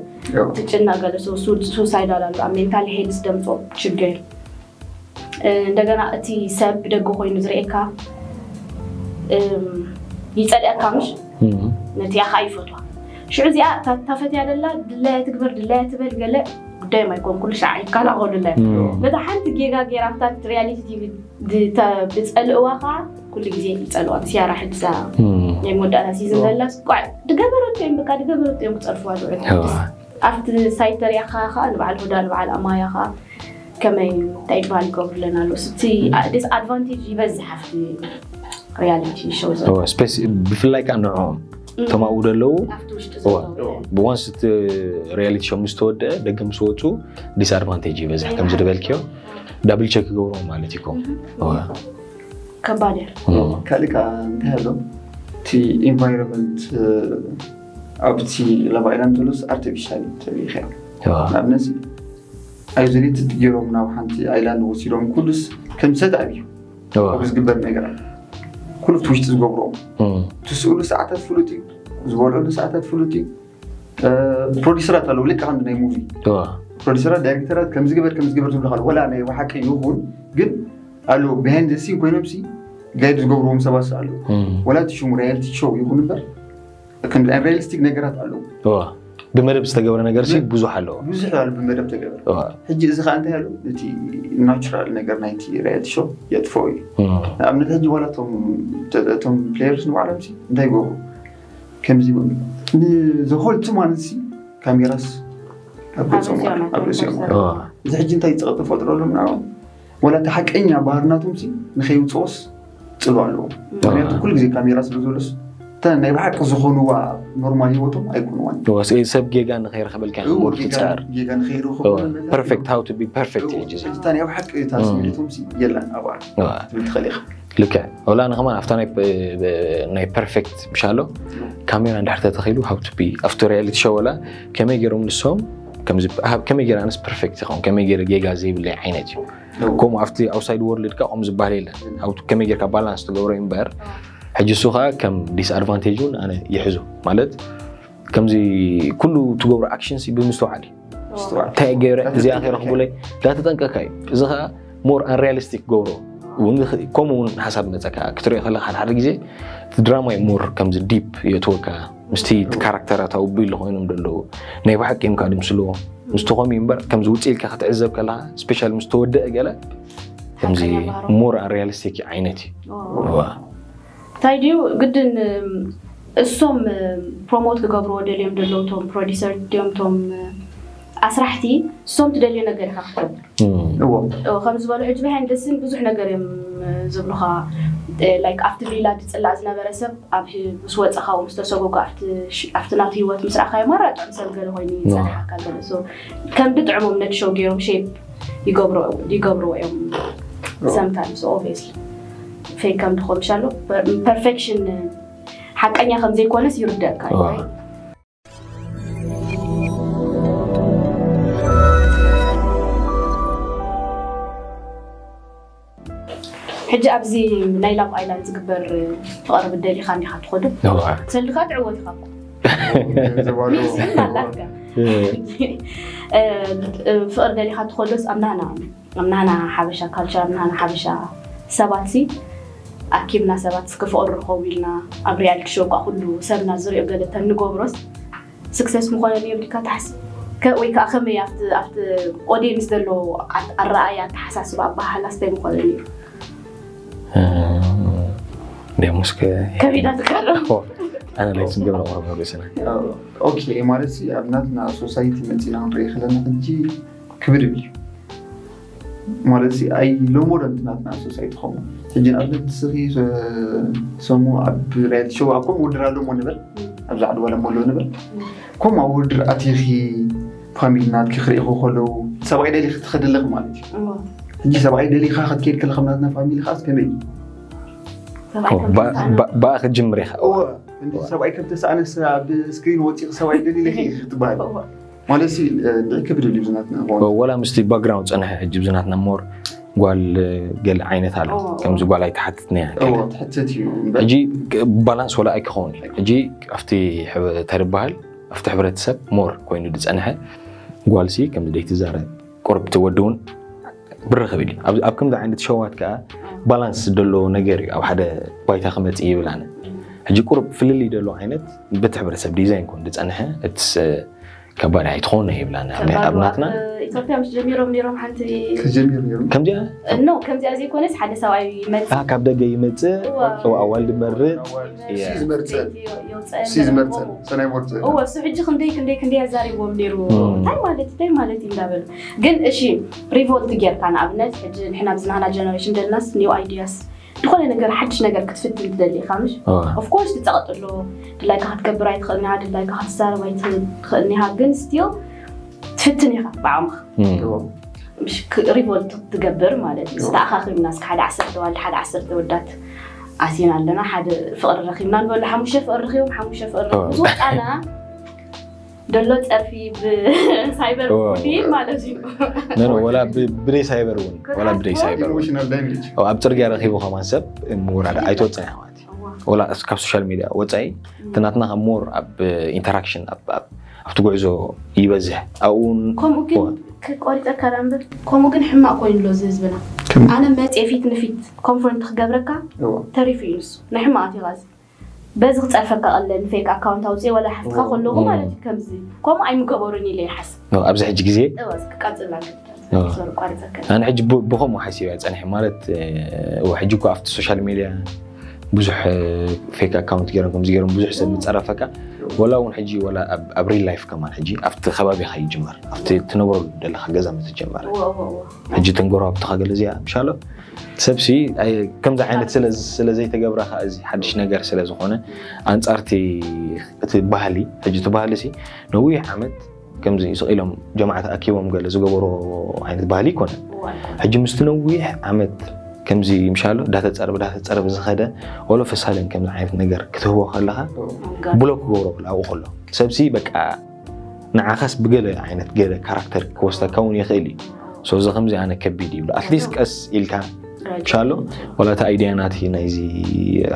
ትጭና ገለ ሰው ሱሳይዳል ኣሎ ኣብ ሜንታል ሄልዝ ደምፆ ችግር እንደገና እቲ ሰብ ብደገ ኮይኑ ዝርእየካ ይፀልአካ ምሽ ነቲ ያኻ ይፈትዋ ሽዑ እዚኣ ታፈትያ ደላ ድላያ ትግበር ድላያ ትበል ገለ ጉዳዮም ኣይኮን ኩሉ ሻዕ ይከላኸሉላ ነታ ሓንቲ ጌጋ ገይራ ኣብታት ሪያሊቲ ቲቪ ብፀልእዋ ከዓ ኩሉ ግዜ ይፀልዋ ሲያራ ሕድዛ ናይ መወዳእታ ሲዝን ዘላስ ድገበረቶ እዮም በቃ ድገበረቶ እዮም ክፀርፍዋ ዝውዕል ኣብቲ ሳይት ተሪኣኻ ከዓ ንበዓል ሁዳ ንበዓል ኣማያ ከዓ ከመይ እንታይ ይበሃል ይገብሩለን ኣሎ ስቲ ዲስ ኣድቫንቴጅ ይበዝሕ ኣብቲ ሪያሊቲ ሾው ዘሎ ብፍላይ ከዓ ንዕኦም እቶም ኣብኡ ዘለዉ ኣብቲ ውሽጢ ዘለዉ ብዋንስ እቲ ሪያሊቲ ሾው ምስ ተወደአ ደገ ምስ ወፁ ዲስኣድቫንቴጅ ይበዝሕ ከምዚ ዝበልክዮ ዳብል ቸክ ይገብርዎ ማለት እዩ ከባድ እያ ካልእ ከዓ እንታይ ኣሎ እቲ ኢንቫይሮንመንት ኣብቲ ላቭ ኣይላንድ ዘለስ ኣርቲፊሻል ተሪኢኻ ንኣብነት ኣይዞሌትድ ገይሮም ናብ ሓንቲ ኣይላንድ ወሲዶም ኩሉስ ከም ሰት ኣብዩ ኣብ ዝግበር ነገራት ኩሉ እቲ ውሽጢ ዝገብርኦም ትስእሉ ሰዓታት ፍሉጥ እዩ ዝበልዑሉ ሰዓታት ፍሉጥ እዩ ፕሮዲሰራት ኣለዉ ልካ ከምዚ ናይ ሙቪ ፕሮዲሰራት ዳይሬክተራት ከምዝግበር ከምዝግበር ዝብሉ ካሉ ወላ ናይ ብሓቂ ይኹን ግን ኣለዉ ቢሃይንድ ሲ ኮይኖም ሲ ጋይድ ዝገብርዎም ሰባት ኣለዉ ወላ እቲ ሽሙ ሪያሊቲ ሾው ይኹን እምበር ከምዚ ሪያሊስቲክ ነገራት ኣለዉ ብመደብ ዝተገብረ ነገር ሲ ብዙሕ ኣለዎ ብዙሕ ኣሉ ብመደብ ተገብረ ሕጂ እዚ ከዓ እንታይ ኣሉ እቲ ናቹራል ነገር ናይቲ ሪያሊቲ ሾው የጥፍኦ እዩ ንኣብነት ሕጂ ዋላ እቶም ፕሌየርስ ንባዕሎም ሲ እንታይ ይገብሩ ከምዚ ይብሉ ንዘኾልቱ ማለት ሲ ካሜራስ ኣብ ገጾም ኣብ ርእሲኦም እዚ ሕጂ እንታይ ፀቕጢ ፈጥረሎም ንዕኦም ወላ እቲ ሓቀኛ ባህርናቶም ሲ ንኸይውፅኦስ ፅልዋ ኣለዎ ምክንያቱ ኩሉ ግዜ ካሜራ ስለ ዘሎስ እታ ናይ ብሓቂ ዝኾንዋ ኖርማል ህይወቶም ኣይኮንዋን ሰብ ጌጋ ንኸይረኸበልካ ሞር ትፅዕር ጌጋ ንኸይረኸቡ ፐርፌክት how to be perfect ሕጂ እታ ናይ ብሓቂ እታ ስምዒቶም ሲ የላን ኣብኣ ትብል ትኽእል ኢኻ ልክዕ ወላ ንኸማን ኣብታ ናይ ፐርፌክት ምሻሎ ካሜራ እንድሕር ተተኺሉ how to be ኣብቲ ሪያሊቲ ሾው ወላ ከመይ ገይሮም ንሶም ከመይ ገይረ ኣነስ ፐርፌክት ይኸውን ከመይ ገይረ ጌጋ ዘይብለይ ዓይነት እዩ ከምኡ ኣብቲ ኣውትሳይድ ወርልድ ካ ከምኡ ዝበሃል የለን ከመይ ጌርካ ባላንስ ትገብሮ እምበር ሕጂ እሱ ከዓ ከም ዲስኣድቫንቴጅ እውን ኣነ ይሕዞ ማለት ከምዚ ኩሉ ትገብሮ ኣክሽን ሲ ብምስትውዓል እዩ እንታይ ገይረ እዚኣ ከይረኽቡለይ ዳተጠንቀካ እዩ እዚ ከዓ ሞር ኣንሪያሊስቲክ ገብሮ ከምኡ እውን ሓሳብ መፀካ ክትሪኦ ከለካ ሓደ ሓደ ግዜ እቲ ድራማ እዩ ሞር ከምዚ ዲፕ የእትወካ ምስቲ እቲ ካራክተራት ኣውቢ ኢሉ ኮይኖም ዘለዉ ናይ ብሓቂ እዮም ከዓ ድምስልዎ ምስቲ ከምኡ እምበር ከምዚ ውፅእ ኢልካ ክትዕዘብ ከለካ ስፔሻል ምስ ተወደአ ገለ ከምዚ ሞር ኣንሪያሊስቲክ ዓይነት እዩ እንታይ ድዩ ግድን እሶም ፕሮሞት ክገብርዎ ደልዮም ዘለዉ ቶም ፕሮዲሰር ድዮም ቶም ኣስራሕቲ እሶም ትደልዮ ነገር ኢካ ክትገብር እዎ ከም ዝበሉ ሕጂ ብሃይንደስን ብዙሕ ነገር እዮም ዝብሉካ ላይክ ኣብቲ ቪላ ዝፅላእ ዝነበረ ሰብ ኣብ ምስ ወፀኻ ምስ ተሰጎጎ ኣብቲ ናቱ ህይወት ምስ ረኣኻዮ ማራ ጥዑም ሰብ ገለ ኮይኑ ይፀናሓካ ገለ ከም ብጥዕሞም ነቲ ሾው ገይሮም ሼፕ ይገብርዎ እዮም sometimes obviously fake ከም ድኾን ሻሎ perfection ሓቀኛ ከም ዘይኮነስ ይርደእካ እዩ ሕጂ ኣብዚ ናይ love island ዝግበር ፍቕሪ ብደሊኻ እንዲኻ ትኸዶ ሰልካ ትዕወት ኢኻ ገንዘብ ኣለዎ። ኣላትካ። እ፣ እ፣ ፍቕሪ ደሊኻ ትኸዶስ ኣብ ናህና፣ ኣብ ናህና ሓበሻ ካልቸር፣ ኣብ ናህና ሓበሻ ሰባት ሲ ኣኪብና ሰባት እስከ ፍቕሪ ርኸቡ ኢልና ኣብ ሪያሊቲ ሾው እኳ ኩሉ ሰብና ዝሪኦ ገለ ተንገብሮስ ስክሰስ ምኾነ ነይሩ ኢልካ ትሓስብ? ከ-፣ ወይ ከዓ ከመይ ኣብቲ፣ ኣብቲ ኦዲየንስ ዘሎ ኣት-፣ ኣረኣእያ፣ ኣተሓሳስባ፣ ኣበሃህላ ስታይ ምኾነ ነይሩ? ደሞስ ከ ከቢዳትካ ዶ? ኣናላይዝ ንገብረ ቁረብ ርእስና ኦኬ ማለት ሲ ኣብ ናትና ሶሳይቲ መፂና ክንርኢ ከለና ሕጂ ክብድ ብል እዩ ማለት ሲ ኣይ ሎሞዶ ናትና ሶሳይቲ ኸሙ ሕጂ ንኣብነት ንስኺ ሰሙ ኣብ ሪያሊቲ ሾው ኣብ ከምኡ ውድድር ኣለሞ ንበል ኣብዚ ዓዲ ዋላ ሞ ኣለዎ ንበል ከምኡ ኣብ ውድድር ኣቲኺ ፋሚሊ ናትኪ ክርእኹ ከለዉ ሰብኣይ ደሊኺ ትኸደለኺ ማለት እዩ ሕጂ ሰብኣይ ደሊኻ ክትከይድ ከለኻ ናትና ፋሚሊ ከዓስ ከመይ እዩ ብኣ ክጅምር ኢኻ እወ እንዲ ሰብኣይ ከም ተሰኣነስ ኣብ ስክሪን ወፂቕ ሰብኣይ ደሊለኺ ክትበሃል ማለት ሲ ንዕ ክብድ ልዩ ዝናትና ወላ ምስቲ ባክግራውንድ ፀንሐ ሕጂ ብዝናትና ሞር ጓል ገለ ዓይነት ኣሎ ከምዚ ጓል ኣይተሓትትንያ ትሕትት እዩ ሕጂ ባላንስ ወላ ኣይክኸውን እዩ ሕጂ ኣብቲ ተርበሃል ኣብቲ ሕብረተሰብ ሞር ኮይኑ ዝፀንሐ ጓልሲ ከምዚ ደይትዛረብ ቁርብ ትወዲ እውን ብርኽ ብል ኣብ ከምዚ ዓይነት ሸዋት ከዓ ባላንስ ዘለዎ ነገር እዩ ኣብ ሓደ ባይታ ክመፅእ ይብል ኣነ ሕጂ ቁርብ ፍልልይ ደሎ ዓይነት በቲ ሕብረተሰብ ዲዛይን ኮን ዝፀንሐ እትስ ከባድ ኣይትኾነ ይብላና ኣብ ናትና ኢትዮጵያ ምስ ጀሚሮም ነይሮም ሓንቲ ተጀሚሩ ነይሩ ከምዚኣ ኖ ከምዚኣ ዘይኮነስ ሓደ ሰብኣይ ይመፅእ ካብ ደገ ይመፅእ ኣዋልድ መርፅ ሲ ዝመርፀን ሲ ዝመርፀን ሰናይ ሞርፀ እወ እሱ ሕጂ ክንደይ ክንደይ ክንደይ ኣዛሪብዎም ነይሩ እንታይ ማለት እንታይ ማለት እዩ እንዳበሉ ግን እሺ ሪቮልት ጌርካ ንኣብነት ሕጂ ንሕና ኣብዚ ናህና ጀነሬሽን ደልናስ ኒው ኣይዲያስ ዝኾነ ነገር ሓድሽ ነገር ክትፍትን ትደሊ ኢኻ ምሽ ኦፍኮርስ ትፀቐጥ ኣሎ ድላይካ ክትገብር ኣይትኽእል ኒሃ ድላይካ ክትዛረብ ኣይትኽእል ኒሃ ግን ስቲል ትፍትን ኢኻ ብዓቕምኻ ሪቮልት ትገብር ማለት እዩ ዝተኣኻኺብና እስከ ሓደ ዓሰርተ ዋልድ ሓደ ዓሰርተ ወዳት ኣሲና ኣለና ሓደ ፍቕሪ ረኺብና ንበሉ ሓሙሽተ ፍቕሪ ረኺቦም ሓሙሽተ ፍቕሪ ዝወጣና ደሎ ፀርፊ ብሳይበር ቡሊን ማለት እዩ ነነ ወላ ብደይ ሳይበር እውን ወላ ብደይ ሳይበር እውን ኢሞሽናል ዳሜጅ ኣብ ፅርግያ ረኺቡ ከማን ሰብ ምውራድ ኣይትወፅን ኢኻ ማለት እዩ ወላ ካብ ሶሻል ሚድያ ወፃኢ እቲ ናትና ካብ ሞር ኣብ ኢንተራክሽን ኣብቲ ጉዕዞ ይበዝሕ ኣብኡ እውን ከምኡ ግን ክቆሪፀካ ዳ እምበር ከምኡ ግን ሕማቅ ኮይኑ ኣሎ እዚ ህዝብና ኣነ መፅየ ፊት ንፊት ኮንፈረንት ክገብረካ ተሪፉ እዩ ንሱ ናይ ሕማቃት እዩ ቃዚ በዚ ክፀርፈካ ቀለኒ ፌክ ኣካውንት ኣውፅእ ወላ ሓፍትካ ከለኹ ማለት እዩ ከምዚ ከምኡ ኣይምገበሩን ኢለ ይሓስብ ኣብዚ ሕጂ ግዜ ክቃፅላ ቋሪፀካ ኣነ ሕጂ ብኸምኡ ሓሲብ እያ ፀኒሐ ማለት ሕጂ እኮ ኣብቲ ሶሻል ሚድያ ብዙሕ ፌክ ኣካውንት ገይሮም ከምዚ ገይሮም ብዙሕ ሰብ ዝፀረፈካ ወላ እውን ሕጂ ወላ ኣብ ሪል ላይፍ ከማን ሕጂ ኣብቲ ከባቢኻ ይጅመር ኣብቲ ትነብረሉ ዘለካ ገዛ ምትጀመረ ሕጂ ተንጎሮ ኣብትኻ ገለ እዚኣ ምሻሎ ሰብሲ ከምዚ ዓይነት ስለ ዘይተገብረ ከዓ እዚ ሓድሽ ነገር ስለ ዝኾነ ኣንፃርቲ እቲ ባህሊ ሕጂ እቲ ባህሊ ሲ ነዊሕ ዓመት ከምዚ ስቕ ኢሎም ጀማዓ ተኣኪቦም ገለ ዝገበሮ ዓይነት ባህሊ ይኮነ ሕጂ ምስቲ ነዊሕ ዓመት ከምዚ ምሻሎ ዳተፀረበ ዳተፀረበ ዝኸደ ወሎ ፈሳለን ከምዚ ዓይነት ነገር ክትህቦ ከለኻ ብሎክ ክገብሮ ኣብኡ ከሎ ሰብሲ በቃ ንዓኻስ ብገለ ዓይነት ገለ ካራክተር ክወስደካ እውን ይኽእል እዩ ሶዚ ከምዚ ኣነ ከቢድ ይብሉ ኣትሊስት ቀስ ኢልካ ሻሎ ወላ እቲ ኣይድያ ናቲ ናይዚ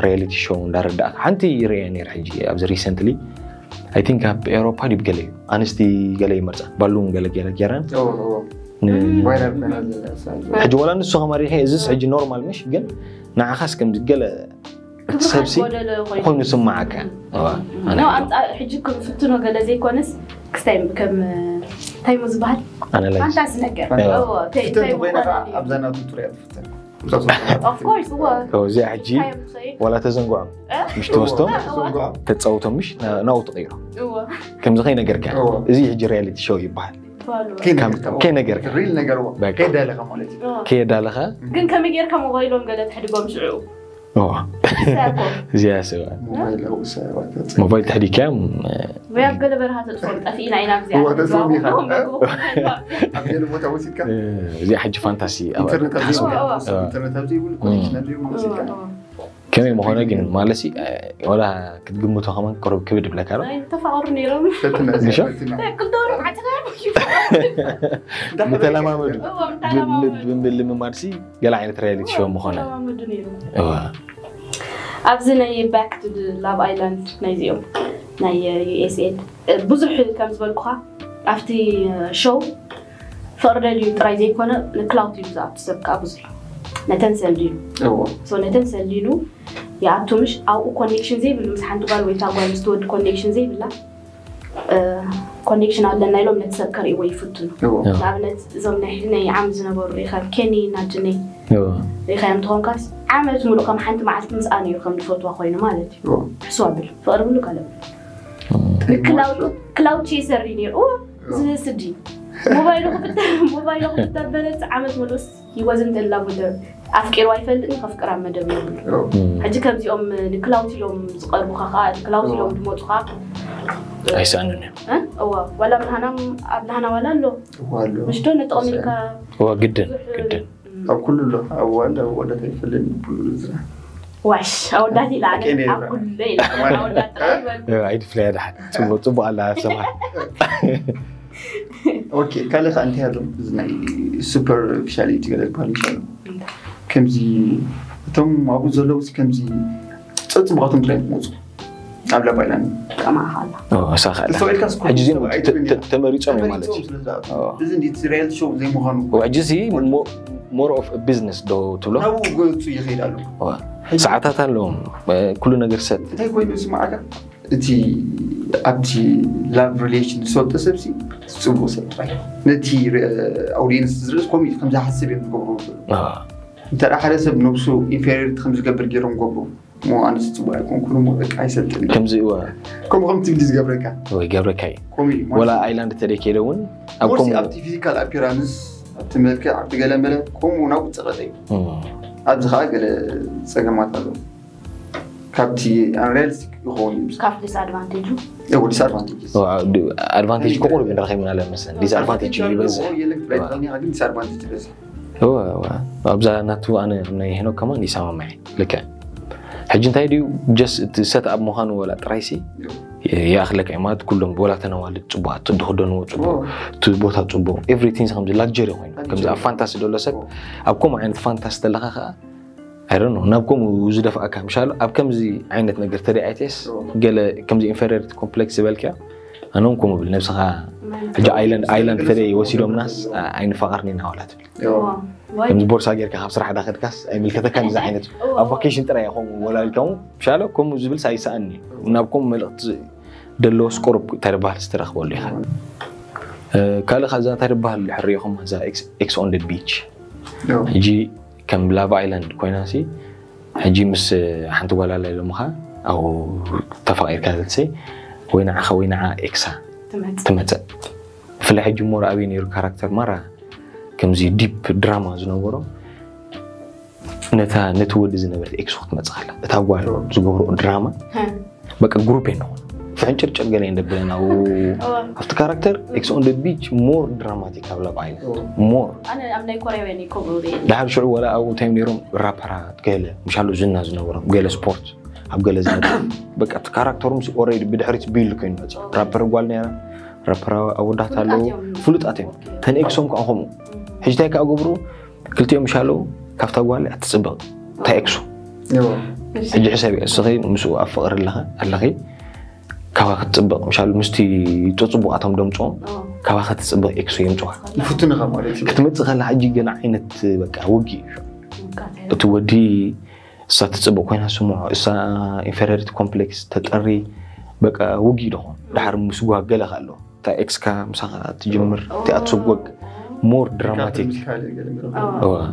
ሪያሊቲ ሾው እንዳረዳእካ ሓንቲ ይርያ ነር ሕጂ ኣብዚ ሪሰንትሊ ኣይ ቲንክ ኣብ ኤውሮፓ ዲብ ገለ እዩ ኣንስቲ ገለ ይመርፃ ባሉን ገለ ገለ ገይረን ሕጂ ወላ ንሱ ከማሪኸ እዚስ ሕጂ ኖርማል ምሽ ግን ንዓኻስ ከምዚ ገለ እቲ ሰብሲ ኮይኑ ስማዓካ ሕጂ ክፍትኖ ገለ ዘይኮነስ ክስታይ ከም ታይሙ ዝበሃል ኣናላይዝ ፋንታሲ ነገር ኮይና ኣብዛ ናቱ ቱርያ ትፍተን እዚኣ ሕጂ ዋላ ተዘንግዖም ምሽ ትወስዶም ተፃውቶም ምሽ ናው ትቕይሮ ከምዚ ከይነገርካ እዚ ሕጂ ሪያሊቲ ሾው ይበሃል ከይነገርካ ሪል ነገር ከየዳለኻ ማለት እዩ ከየዳለኻ ግን ከመይ ጌርካ ሞባይሎም ገለ ትሕድጎም ሽዑ እዚኣ ሰባ ሞባይል ተሕዲካ ወይ ኣብ ገለ በረኻ ተጥፎም ጠፊእና ኢና እዚኣ ኣብ ገለ ቦታ ወሲድካ እዚኣ ሕጂ ፋንታሲ ኢንተርነት ኣብ ዘይብሉ ኮኔክሽን ኣብ ዘይብሉ ወሲድካ ከመይ ምኾነ ግን ማለት ወላ ክትግምቶ ከማን ቅሩብ ክብድ ይብለካ ዶ ተፋቐሩ ነይሮም ፈትና እዚኣ ግሻ? ፈትና ክልተወሩ ዓፅና ምተለማመዱ እዎም ተለማመዱ ብምልምማድሲ ገለ ዓይነት ሪያሊቲ ሾው ምኾነ ተለማመዱ ነይሮም እዋ ኣብዚ ናይ ባክ ቱ ላቭ ኣይላንድ ናይዚኦም ናይ ዩኤስኤድ ብዙሕ ከም ዝበልኩኻ ኣብቲ ሾው ፍቕሪ ደልዩ ጥራይ ዘይኮነ ንክላውት እዩ ዝኣቱ ሰብ ከዓ ብዙሕ ነተን ሰልድዩ እዎ so ነተን ሰልዲኑ ይኣቱ ምሽ ኣብኡ ኮኔክሽን ዘይብሉ ምስ ሓንቲ ጓል ወይ እታ ጓል ምስ ትወዲ ኮኔክሽን ዘይብላ ኮኔክሽን ኣለና ኢሎም ነቲ ሰብ ከርእይዎ ይፍትኑ እዎ ንኣብነት እዞም ናይ ናይ ዓም ዝነበሩ ሪኢኻ ኬኒ ናጅነይ ሪኢኻዮም ትኾንካስ ዓመት ሙሉእ ከም ሓንቲ መዓልቲ ምስኣ ነይሩ ከም ዝፈትዋ ኮይኑ ማለት እዩ እዎ ሕስዋ ብል ፍቕሪ ብሉ ቀለም ክላውድ ቼሰር እዩ ነይሩ እዎ ዝስዲ ሞባይሉ ክፍተ ሞባይሉ ክፍተ በለት ዓመት ሙሉእስ ይወዝን ተላ ቡደር ኣፍቂሩ ኣይፈልጥን ከፍቅር ኣብ መደብ የብሉ እዎ ሕጂ ከምዚኦም ንክላውት ኢሎም ዝቐርቡኻ ከዓ ንክላውት ኢሎም ዝመፁኻ ኣይሰኣንን እዮም እ? እዋ ዋላ ኣብናሃና ኣብናሃና ዋላ ኣሎ እዎ ኣሎ ምሽዶ ነጥቕሚልካ እዋ ግድን ግድን ኣብ ኩሉ ኣሎ ኣብ ዋላ ኣብ ወለት ኣይፈልጥን ኩሉ ዝራ ዋሽ ኣወዳት ኢላ ኣነ ኬንያ ኣብ ኩሉ ኢላ ኣወዳት ጥራይ ይበል ኣይድፍለያ ድሓን ፅቡቅ ፅቡቅ ኣላ ሰማ ኦኬ ካልእ ከዓ እንታይ ኣሎ እዚ ናይ ሱፐርፊሻሊቲ ገለ ዝበሃል ምሻሉ ከምዚ እቶም ኣብኡ ዘለውስ ከምዚ ፀፅቡቃቶም ጥራይ መፁ ኣብ ላባይላን ከማኻ ኣላ እሳ ከዓ ተሰዊልካ ሕጂ እዚኦም ስኮ ተ- ተ- ተመሪፆም እዮም ማለት እዩ እዚ እንዴት ሪያል ሾው ዘይምዃኑ ሕጂ እዚ more of business ዶ ትብሎ ናብኡ ገፁ ይኸይድ ኣሎ እዋ። ሰዓታት ኣለዎም ኩሉ ነገር ሰጥ እንታይ ኮይኑ ስማዓካ እቲ ኣብቲ ላቭ ሪሌሽን ዝሰልጠ ሰብሲ ፅቡቅ ሰብ ጥራይ ነቲ ኣውዲየንስ ዝርእስ ኮሚ ከም ዝሓስብ እዮም ዝገብሩ ዘሎ እንተ ሓደ ሰብ ነብሱ ኢንፌሪዮሪቲ ከም ዝገብር ገይሮም ገብሩ ሞ ኣነስ ፅቡቅ ኣይኮንኩን ሞ በቃ ኣይሰልጥን ከምዚ እዋ ከምኡ ከም ትብሊ ዝገብረካ ወይ ገብረካ እዩ ኮሚ ወላ ኣይላንድ ተደይ ከይደ እውን ኣብ ሞርሲ ከምኡ ኣብቲ ፊዚካል ኣፒራንስ ኣብቲ መልክዕ ኣብቲ ገለመለ ከምኡ ናብኡ ፀቐጠ እዩ እም፣ ኣብዚ ከዓ ገለ ፀገማት ኣለዉ ካብቲ ኣንሪያሊስቲክ ይኸውን እዩ ካብ ዲስኣድቫንቴጁ ወዲስ ኣድቫንቴጅስ ኣድቫንቴጅ ክቁርብ ንረኸብ ኢና ለመስለን ዲስኣድቫንቴጅ ይበዝሕ የለን ትብላይ ትኽእልኒ ግን ዲስኣድቫንቴጅ ይበዝሕ እዋ፣ እዋ። ኣብዛ ናቱ ኣነ ናይ ሄኖክ ከማን ይሰማማዕ ልክዕ ሕጂ እንታይ ድዩ ጀስ እቲ ሰት ኣብ ምዃኑ ወላ ጥራይሲ ይኣኽለካ እዩ ማለት ኩሎም ወላ ተነዋልድ ፅቡቅ እቲ ድክደንዎ ፅቡቅ እቲ ቦታ ፅቡቅ ኤቭሪቲንግ ከምዚ ላግጀሪ ኮይኑ ከምዚ ኣብ ፋንታሲ ደሎ ሰብ ኣብ ከምኡ ዓይነት ፋንታሲ ተለካ ከዓ ኣይደኖ ናብ ከምኡ ዝደፍኣካ ምሻሉ ኣብ ከምዚ ዓይነት ነገር ተደኣይቴስ ገለ ከምዚ ኢንፌሪዮሪቲ ኮምፕሌክስ ዝበልክያ ኣነ እውን ከምኡ ብል ነብስኻ ሕጂ ኣይላንድ ኣይላንድ ተደይ ወሲዶምናስ ኣይንፋቐርኒ ኢና ዋላ ትብል ከምዚ ቦርሳ ጌርካ ካብ ስራሕ ዳኸድካስ ኣይምልከተካን እዚ ዓይነት ኣብ ቫኬሽን ጥራይ ይኸውን ወላልካ እውን ምሻሎ ከምኡ ዝብልስ ኣይሰኣኒ ናብ ከምኡ መልእክቲ ደለዎስ ቁሩብ እንታይ ዝበሃል ዝተረኽበሉ ኢኻ ካልእ ካዛ እንታይ ዝበሃል ድሕር ሪኢኹም እዛ ኤክስ ኦን ቢች ሕጂ ከም ላቭ ኣይላንድ ኮይና ሲ ሕጂ ምስ ሓንቲ ጓል ኣላ ኢሎምኻ ኣብኡ ተፋቒርካ ዘትሰይ ወይ ንዓኻ ወይ ንዓ ኤክሳ ትመፅእ ብፍላይ ሕጂ ሞር ኣበይ ነይሩ ካራክተር ማራ ከምዚ ዲፕ ድራማ ዝነበሮ ነታ ነቲ ወዲ ዝነበረት ኤክስ ክትመፅእ ከላ እታ ጓል ዝገብሮ ድራማ በቃ ግሩፕ የንኾን ፍሕንጭርጭር ገለ እንደብለን ኣብኡ ኣብቲ ካራክተር ኤክስ ኦን ቢች ሞር ድራማቲክ ኣብ ላብ ኣይነት ሞር ኣነ ኣብ ናይ ኮርያውያን እዩ ከምኡ ሪኤ ድሓር ሽዑ ወላ ኣብኡ እንታይ ነይሮም ራፐራት ገለ ምሻሉ ዝና ዝነበሮም ገለ ስፖርት ኣብ ገለ ዝነበሩ በቃ እቲ ካራክተሮም ኦልሬዲ ብድሕሪት ቢልድ ኮይኑ መፅኡ ራፐር ጓል ነይራ ራፐር ኣወዳት ኣለዉ ፍሉጣት እዮም ተን ኤክሶም ከዓ ከምኡ ሕጂ እንታይ ከዓ ገብሩ ክልቲኦም ምሻለዉ ካብታ ጓል ኣትፅብቕ እንታይ ኤክሱ ሕጂ ሕሰብ እዩ እስኺ ምስኡ ኣብ ፍቕሪ ኣለኺ ኣለኺ ካባኺ ትፅብቕ ምሻሉ ምስቲ ፅቡቓቶም ደምፅኦም ካባኺ ትፅብቕ ኤክሱ የምፅዋ ይፍትንኻ ማለት እዩ ክትመፅእ ከላ ሕጂ ገለ ዓይነት በቃ ውጊ እዩ እቲ ወዲ እሳ ትፅብቕ ኮይና ስምዖ እሳ ኢንፌሪዮሪቲ ኮምፕሌክስ ተጠሪ በቃ ውጊ ደኾን ድሓር ምስ ጓገለ ኣሎ እታ ኤክስካ ምሳኻ ትጅምር እቲኣ ትስጎግ ሞር ድራማቲክ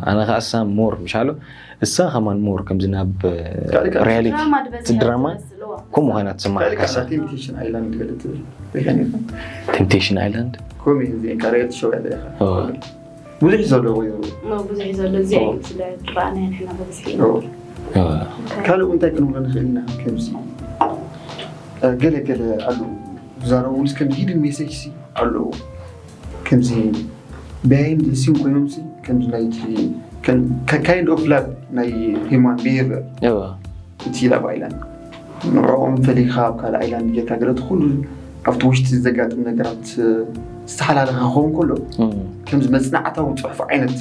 ኣነ ከዓ እሳ ሞር ምሻሎ እሳ ከማን ሞር ከምዚ ናብ ሪያሊቲ ድራማ ከምኡ ኮይና ትስማዓካ ቴምፕቴሽን ኣይላንድ ገለ ትብል ቴምፕቴሽን ኣይላንድ ኮሜዲ ሪያሊቲ ሾው ያለ ኢኻ ብዙሕ ዘሎ ወይ ብዙሕ ዘሎ እዚ ስለ ድራና ንሕና ብብዝሒ ካልእ እንታይ ክንብሎ ንኽእል ኢና ከምዚ ገለ ገለ ኣለዉ ዝዛረቡ ምስ ከም ሂድን ሜሴጅ ኣለዉ ከምዚ ቢሃይንድ ሲን ኮይኖም ሲ ከምዚ ናይ kind of love ናይ human behavior እቲ love island ንዕኦም ፈሊኻ ኣብ ካልእ ኣይላንድ ጌርካ ገለ እቲ ኩሉ ኣብቲ ውሽጢ ዘጋጥም ነገራት ዝተሓላለኸ ክኸውን ከሎ ከምዚ መፅናዕታዊ ፅሑፍ ዓይነት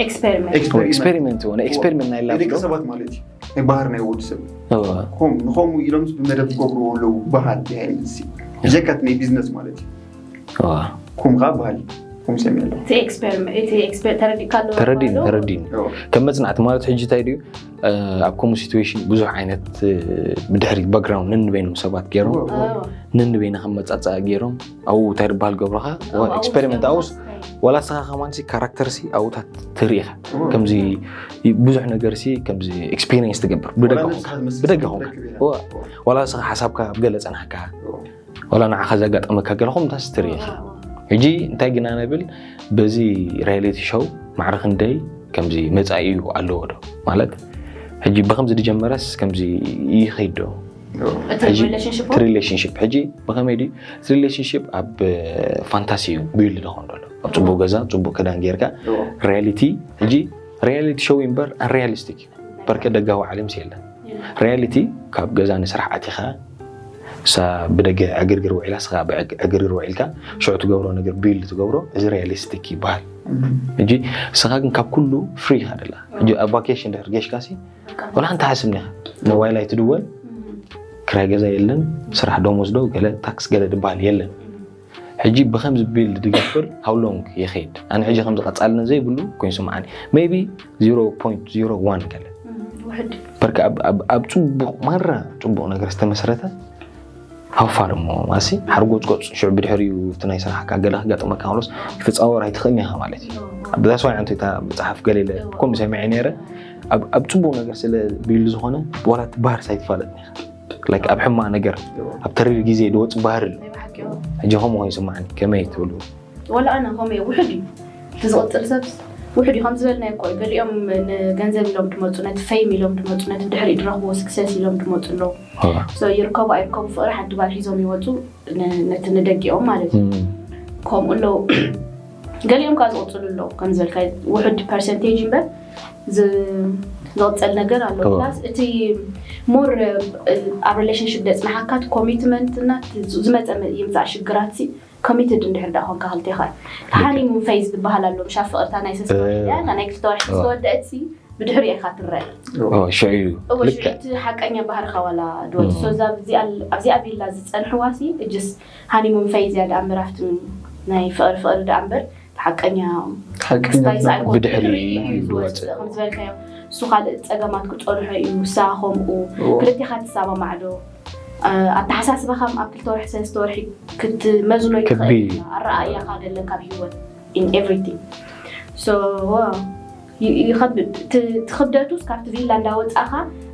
ኤክስፔሪመንት ሆነ ኤክስፔሪመንት ናይ ላብ ደቂ ሰባት ማለት እዩ ናይ ባህር ናይ ወዲ ሰብ ከምኡ ንኸምኡ ኢሎምስ ብመደብ ዝገብርዎ ኣለዉ። ባህል behind the scene ብጀካት ናይ ቢዝነስ ማለት እዩ። ከምኡ ከዓ ባህል ከምኡ ሰሚዐ ኣለኹ። እቲ ኤክስፐሪመንት እቲ ኤክስፐሪመንት ተረዲእካ ኣለዎ ተረዲኒ ተረዲኒ። ከም መፅናዕቲ ማለት ሕጂ እንታይ ድዩ? ኣብ ከምኡ ሲትዌሽን ብዙሕ ዓይነት ብድሕሪ ባክግራውንድ ነንበይኖም ሰባት ገይሮም ነንበይና ከም መፃፃ ገይሮም ኣብኡ እንታይ ዝበሃል ገብረኻ ኤክስፐሪመንት ኣውስ ዋላ ስኻ ከማን ሲ ካራክተር ሲ ኣብኡታት ትርኢ ኢኻ። ከምዚ ብዙሕ ነገር ሲ ከምዚ ኤክስፒሪየንስ ትገብር ብደገ ኾንካ ብደገ ኾንካ ዋላ ስኻ ሓሳብካ ኣብ ገለ ፀናሕካ ዋላ ንዓኻ ዘጋጠመካ ገለ ኹምታስ ትርኢ ኢኻ። ሕጂ እንታይ ግና ነብል በዚ ሪያሊቲ ሾው ማዕረ ክንደይ ከምዚ መጻኢ እዩ ኣለዎ ዶ ማለት ሕጂ ብከምዚ ዝጀመረስ ከምዚ ይኸይድ ዶ? እቲ ሕጂ ሪሌሽንሽፕ እቲ ሪሌሽንሽፕ ሕጂ ብኸመይ ድዩ እቲ ሪሌሽንሽፕ ኣብ ፋንታሲ እዩ ቢልድ ዶ ኾን ዘሎ ኣብ ጽቡቅ ገዛ ጽቡቅ ክዳን ጌርካ ሪያሊቲ ሕጂ ሪያሊቲ ሾው እምበር ሪያሊስቲክ እዩ በርከ ደጋዊ ዓለም የለን። ሪያሊቲ ካብ ገዛ ንስራሕ ኣቲኻ እሳ ብደገ ዕግርግር ውዒላ ስኻ ዕግርግር ውዒልካ ሽዑ ትገብሮ ነገር ቢልድ ትገብሮ እዚ ሪያሊስቲክ ይበሃል። ሕጂ ስኻ ግን ካብ ኩሉ ፍሪ ኢኻ ደላ ሕጂ ኣብ ቫኬሽን ድሕር ጌሽካ ሲ ወላ ሓንቲ ሓስብ ኒኻ ሞባይል ኣይትድወል ክራይ ገዛ የለን ስራሕ ደሞዝ ዶ ገለ ታክስ ገለ ድበሃል የለን። ሕጂ ብኸምዚ ቢልድ ድገብር how long ይኸይድ ኣነ ሕጂ ከምዚ ቀጻልነት ዘይብሉ ኮይኑ ስምዓኒ maybe zero point zero one ገለ ውሕድ በርካ ኣብ- ኣብ- ኣብ ጽቡቕ ማራ ጽቡቕ ነገር ዝተመስረተ ሃፋር እሞ ማሲ ሓርጎጽጎጽ ሽዑ ብድሕሪኡ እቲ ናይ ስራሕካ ገለ ክጋጥመካ ከሎስ ክትጻወር ኣይትኽእልን ኢኻ ማለት እዩ። ብዛስ ዋይ ዓንቶ እታ መጽሓፍ ገለ ኢለ ከምኡ ሰሚዐ ነይረ ኣብ ኣብ ጽቡቕ ነገር ስለ ቢልድ ዝኾነ ዋላ እቲ ባህርስ ኣይትፋለጥን ኢኻ like ኣብ ሕማቕ ነገር ኣብ ተሪር ግዜ ድወጽእ ባህሪ ኣሎ። ሕጂ ከምኡ ኮይኑ ይስምዓኒ ከመይ ትብሉ? ወላ ኣነ ከምኡ እየ ውሕድ እዩ እቲ ዝቕጽል ሰብስ ውሕድ እዩ ከም ዝበልናዮ እኮ እዩ ገሊኦም ንገንዘብ ኢሎም ድመፁ ነቲ ፌም ኢሎም ድመፁ ነቲ ብድሕሪኡ ድረኽብዎ ስክሰስ ኢሎም ድመፁ ኣለዉ። So ይርከቡ ኣይርከቡ ፍቕሪ ሓንቲ ጓል ሒዞም ይወፁ ን- ነቲ ንደጊኦም ማለት እዩ። ከምኡ ኣለዉ ገሊኦም ከዓ ዝቕፅሉ ኣለዉ ከም ዝበልካ ውሕድ ፐርሰንቴጅ እምበር ዝ- ዝቕፀል ነገር ኣሎ። እዋ። ፕላስ እቲ ሞር ኣብ ሪሌሽንሽፕ ደፅናሓካ ኮሚትመንት እና ዝመፀ ይምፃእ ሽግራት ኮሚትድ እንድሕር ዳ ኮንካ ክልቴኻ ሃኒሙን ፌዝ ዝበሃል ኣሎ ምሻ ፍቕርታ ናይ ሰስታ ናይ ክልተ ወርሒ ዝተወደአት ብድሕሪኡ ኢኻ ትረአ ሽዑ እዩ እወ ሽዑ እቲ ሓቀኛ ባህርኻ ዋላ ድወት ሶ ኣብዚኣ ቪላ ዝፀንሕዋ ሲ እጅስ ሃኒሙን ፌዝ እያ ደኣ እምበር ኣብቲ ናይ ፍቕሪ ፍቕሪ ደኣ እምበር ሓቀኛ ሓቀኛ ስፓይስ ኣይኮን ብድሕሪ እዩ ዝወፅእ ከም ዝበልካዮ እሱ ካልእ ፀገማት ክፀንሖ እዩ ንሳ ከምኡ ክልቴኻ ትሰማማዕ ዶ ኣተሓሳስባኻ ኣብ ክልተ ወርሒ ሰለስተ ወርሒ ክትመዝኖ ይትኽእል ኣረኣእያኻ ደለካ ኣብ ሂወት in everything so ይኸብድ እቲ ክብደቱስ ካብቲ ቪላ እንዳወፃእኻ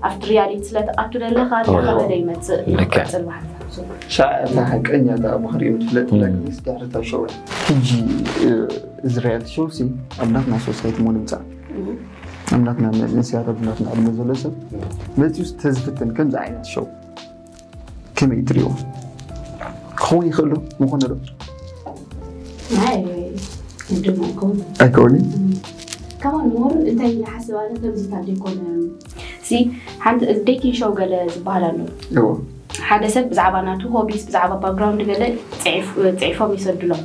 ኣብቲ ሪያሊቲ ስለ ትኣቱ ደለኻ እንዳኸበደ ይመፅእ ይቅፅል ብሓንሳብ ሻዕ እታ ሓቀኛ እታ ባህሪኡ ትፍለጥ ላግስ ድሕሪ እታ ሸው ሕጂ እዚ ሪያሊቲ ሸው ሲ ኣብ ናትና ሶሳይቲ ሞ ንምፃእ ኣብ ናትና መንእሰያት ኣብ ናትና ዕድመ ዘሎ ሰብ መፂኡ ተዝፍትን ከምዚ ዓይነት ሸው ከመይ ትሪኦ ክኸውን ይኽእል ዶ ምኾነ ዶ ኣይከውን ከማን ሞር እንታይ ንሓስብ ኣነ ከምዚታት ዘይኮነ ሲ ሓንቲ ዴቲንግ ሾው ገለ ዝበሃል ኣሎ ሓደ ሰብ ብዛዕባ ናቱ ሆቢስ ብዛዕባ ባክግራውንድ ገለ ፅሒፎም ይሰድሎም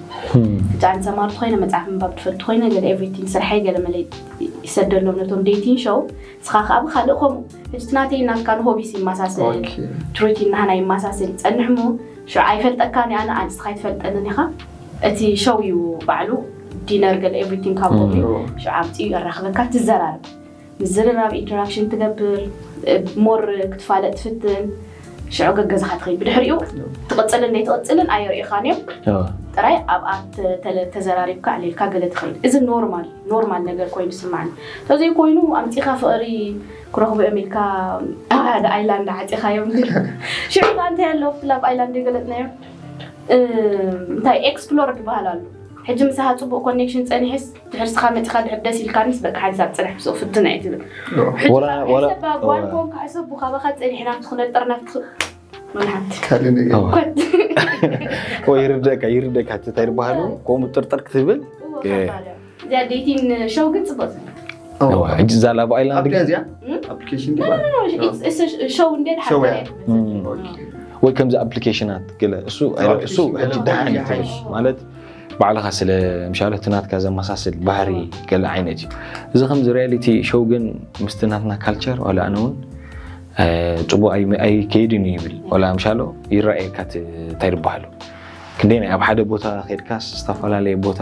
ብጣዕሚ ተማርቲ ኮይነ መፅሓፍ ምንባብ ትፈቱ ኮይነ ገለ ኤቭሪቲንግ ስርሐይ ገለ መለ ይሰደሎም ነቶም ዴቲንግ ሾው ንስኻ ከዓ ብካልእ ከምኡ ሕጂ እቲ ናተይ ናትካ ንሆቢስ ይመሳሰል ትሩቲን ናህና ይመሳሰል ይፀንሕ እሞ ሽዑ ኣይፈልጠካን እየ ኣነ ኣንስኻ ኣይትፈልጠንን ኢኻ እቲ ሸው እዩ ባዕሉ ዲነር ገለ ኤቭሪቲንግ ካብ ሆቢ ሽዑ ኣምፅኡ የራኽበካ ትዘራረብ ምዝርራብ ኢንተራክሽን ትገብር ሞር ክትፋለጥ ትፍትን ሽዑ ገገዝኻ ትኸይድ ብድሕሪኡ ትቕፅልን ዘይትቕፅልን ኣየርእኻን እዮም ጥራይ ኣብኣ ተዘራሪብካ ኣዕሊልካ ገለ ትኸይድ እዚ ኖርማል ኖርማል ነገር ኮይኑ ይስማዓኒ ተዘይኮይኑ ኣምፂኻ ፍቕሪ ክረኽቡ እዮም ኢልካ ኣብ ሓደ ኣይላንድ ዓፂኻዮም ሽዑ እንታይ ኣለዎ ፍትላ ኣብ ኣይላንድ የገለፅናዮ እንታይ ኤክስፕሎር ዝበሃል ኣሎ ሕጂ ምሳኻ ፅቡቅ ኮኔክሽን ፀኒሕስ ድሕርስኻ መፂኻ ድሕር ደስ ኢልካኒስ በቃ ሓንሳብ ፅንሕ ብስኡ ፍትን ኣይ ትብል ሕጂ ወላ- ወላ- ሰብ ጓል ኮንካ ሕሰቡ ካባኻ ፀኒሕና ትኽነጥር ናብቲ መናሓንቲ ካልእ ነገር እዋ። ኮት ወይ ይርደእካ ይርደእካ እቲ እንታይ ዝበሃሉ ከምኡ ጥርጥር ክትብል እዚኣ ዴቲን ሾው ግን ፅቡቅ እዋ፣ ሕጂ እዛ ላቭ ኣይላንድ ኣብዳ ግን እዚኣ ኣፕሊኬሽን ዲባ ሾው እንዴት ሸው ሓታ እያ። ወይ ከምዚ ኣፕሊኬሽናት ገለ እሱ እሱ ሕጂ ደሓን እዩ ትብል ማለት ባዕልኻ ስለ ምሻለ እቲ ናትካ ዘመሳስል ባህሪ ገለ ዓይነት እዩ እዚ ከምዚ ሪያሊቲ ሾው ግን ምስቲ ናትና ካልቸር ዋላ ኣነ እውን ጽቡቕ ኣይከይድን እዩ ይብል። ወላ ምሻሎ ይረኣየካ እንታይ ዝበሃሉ ክንደይ ናይ ኣብ ሓደ ቦታ ከድካስ ዝተፈላለየ ቦታ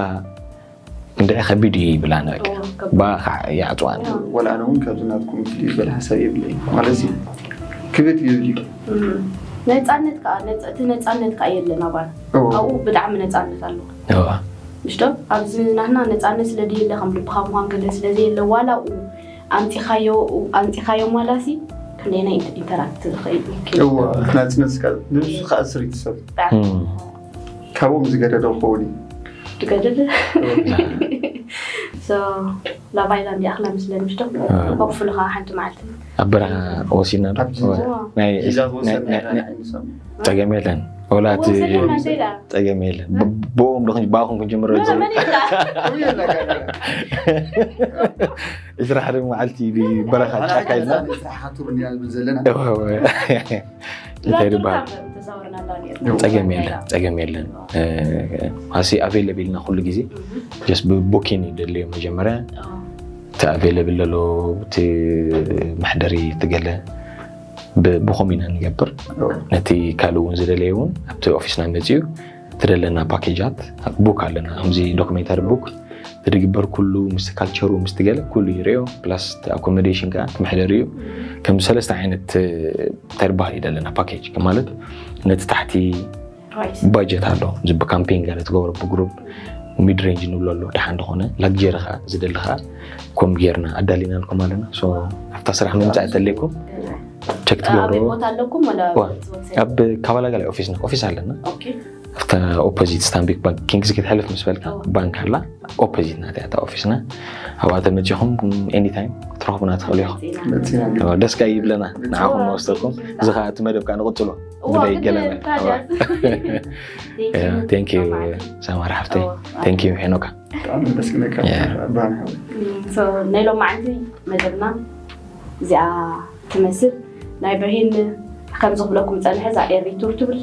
ክንደይ ከቢድ እዩ ይብላን በቃ ይዕፅዋን። ወላ ኣነ እውን ካብዚ ናትኩም ፍልይ ዝበለ ሓሳብ የብለይ ማለት እዩ ክብድ ይብል እዩ። ነፃነት ከዓ እቲ ነፃነት ከዓ የለን ኣባል ኣብኡ ብጣዕሚ ነፃነት ኣለዎ። ምሽቶ ኣብዚ ናህና ነፃነት ስለዘየለ ከም ልብኻ ምኳን ገለ ስለዘየለ ዋላ ኣብኡ ኣምፂኻዮ ኣምፂኻዮ ዋላሲ ክንደይና ኢንተራክት ዝኽእል እዎ ናፅነት ንሱ ከዓ ስሪት ሰብ ካብኦም ዝገደደ ክኸውን እዩ ዝገደደ ላቫይላ እንዲኣኽላ ምስለ ምሽቶ ሆፕፉሊ ከዓ ሓንቲ መዓልቲ ኣብ በረኻ ወሲድና ዶ ሒዛ ዝወሰድና ኢና ንሰም ፀገም የለን ወላ እቲ ወሰደና እንተ ኢላ ፀገም የለን ብኦም ዶ ባኹም ክንጅምር መን ኢልካ ዕስራ ሓደ መዓልቲ ብበረኻ ጫካ ኢልና ስራሕካ ቱር እንዲና ንብል ዘለና እንታይ ዝበሃል ተዛወርና እንዳኔርና ፀገም የለን ፀገም የለን ኣሲ ኣቬለብል ኢና ኩሉ ግዜ ጀስት ብቡኪን ይደልዮ መጀመርያ እቲ ኣቬለብል ዘሎ እቲ መሕደሪ ትገለ ብኸም ኢና ንገብር ነቲ ካልእ እውን ዝደለየ እውን ኣብቲ ኦፊስና መፅኡ ትደለና ፓኬጃት ቡክ ኣለና ከምዚ ዶክሜንታሪ ቡክ ዝድግበር ኩሉ ምስ ካልቸሩ ምስ ትገለ ኩሉ ይርዮ ፕላስ ኣኮሞዴሽን ከዓ እቲ መሕደሪ እዩ ከም ሰለስተ ዓይነት እንታይ ዝበሃል እዩ ዘለና ፓኬጅ ማለት ነቲ ታሕቲ ባጀት ኣሎ እዚ ብካምፔን ገለ ትገብሮ ብግሩፕ ሚድ ሬንጅ ንብሎ ኣሎ ደሓን ዝኾነ ላግጀሪ ከዓ ዝደሊ ከዓ ከም ጌርና ኣዳሊናልኩም ኣለና ኣብታ ስራሕ ምምፃእ ተለይኩም ቸክ ትገብሩ ኣበይ ቦታ ኣለኩም ወላ ኣብ ካባላጋላይ ኦፊስና ኦፊስ ኣለና ኣብታ ኦፖዚት ስታንቢክ ባንክ ኪንግስ ክትሕልፍ ምስ በልካ ባንክ ኣላ ኦፖዚት ናት እታ ኦፊስና ኣብኣ ተመፂኹም ኤኒታይም ትረኽቡና ትኽእሉ ኢኹም ደስ ከ ይብለና ንዓኹም ንወስደኩም እዚ ከዓ እቲ መደብ ከዓ ንቕፅሎ ብደይ ገለ ቴንክ ዩ ሳማር ሓፍተይ ቴንክ ዩ ሄኖካ ብጣዕሚ ደስ ክነካ ብርሃን ሓወይ ናይ ሎም መዓልቲ መደብና እዚኣ ትመስል ናይ ብርሂን ከም ዝኽብለኩም ፀንሐ እዛ ኤሪ ቱር ትብል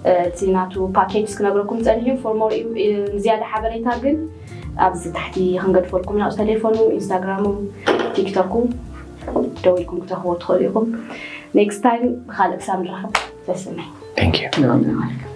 እቲ ናቱ ፓኬጅ ክነግረኩም ፀኒሑ ፎርሞር ዝያዳ ሓበሬታ ግን ኣብዚ ታሕቲ ክንገድፈልኩም ኢና ቴሌፎኑ ኢንስታግራሙ ቲክቶኩ ደዊልኩም ክትረኽቦ ትኽእሉ ኢኹም ኔክስት ታይም ብካልእ ክሳብ ንራኸብ ሰስናይ Thank you.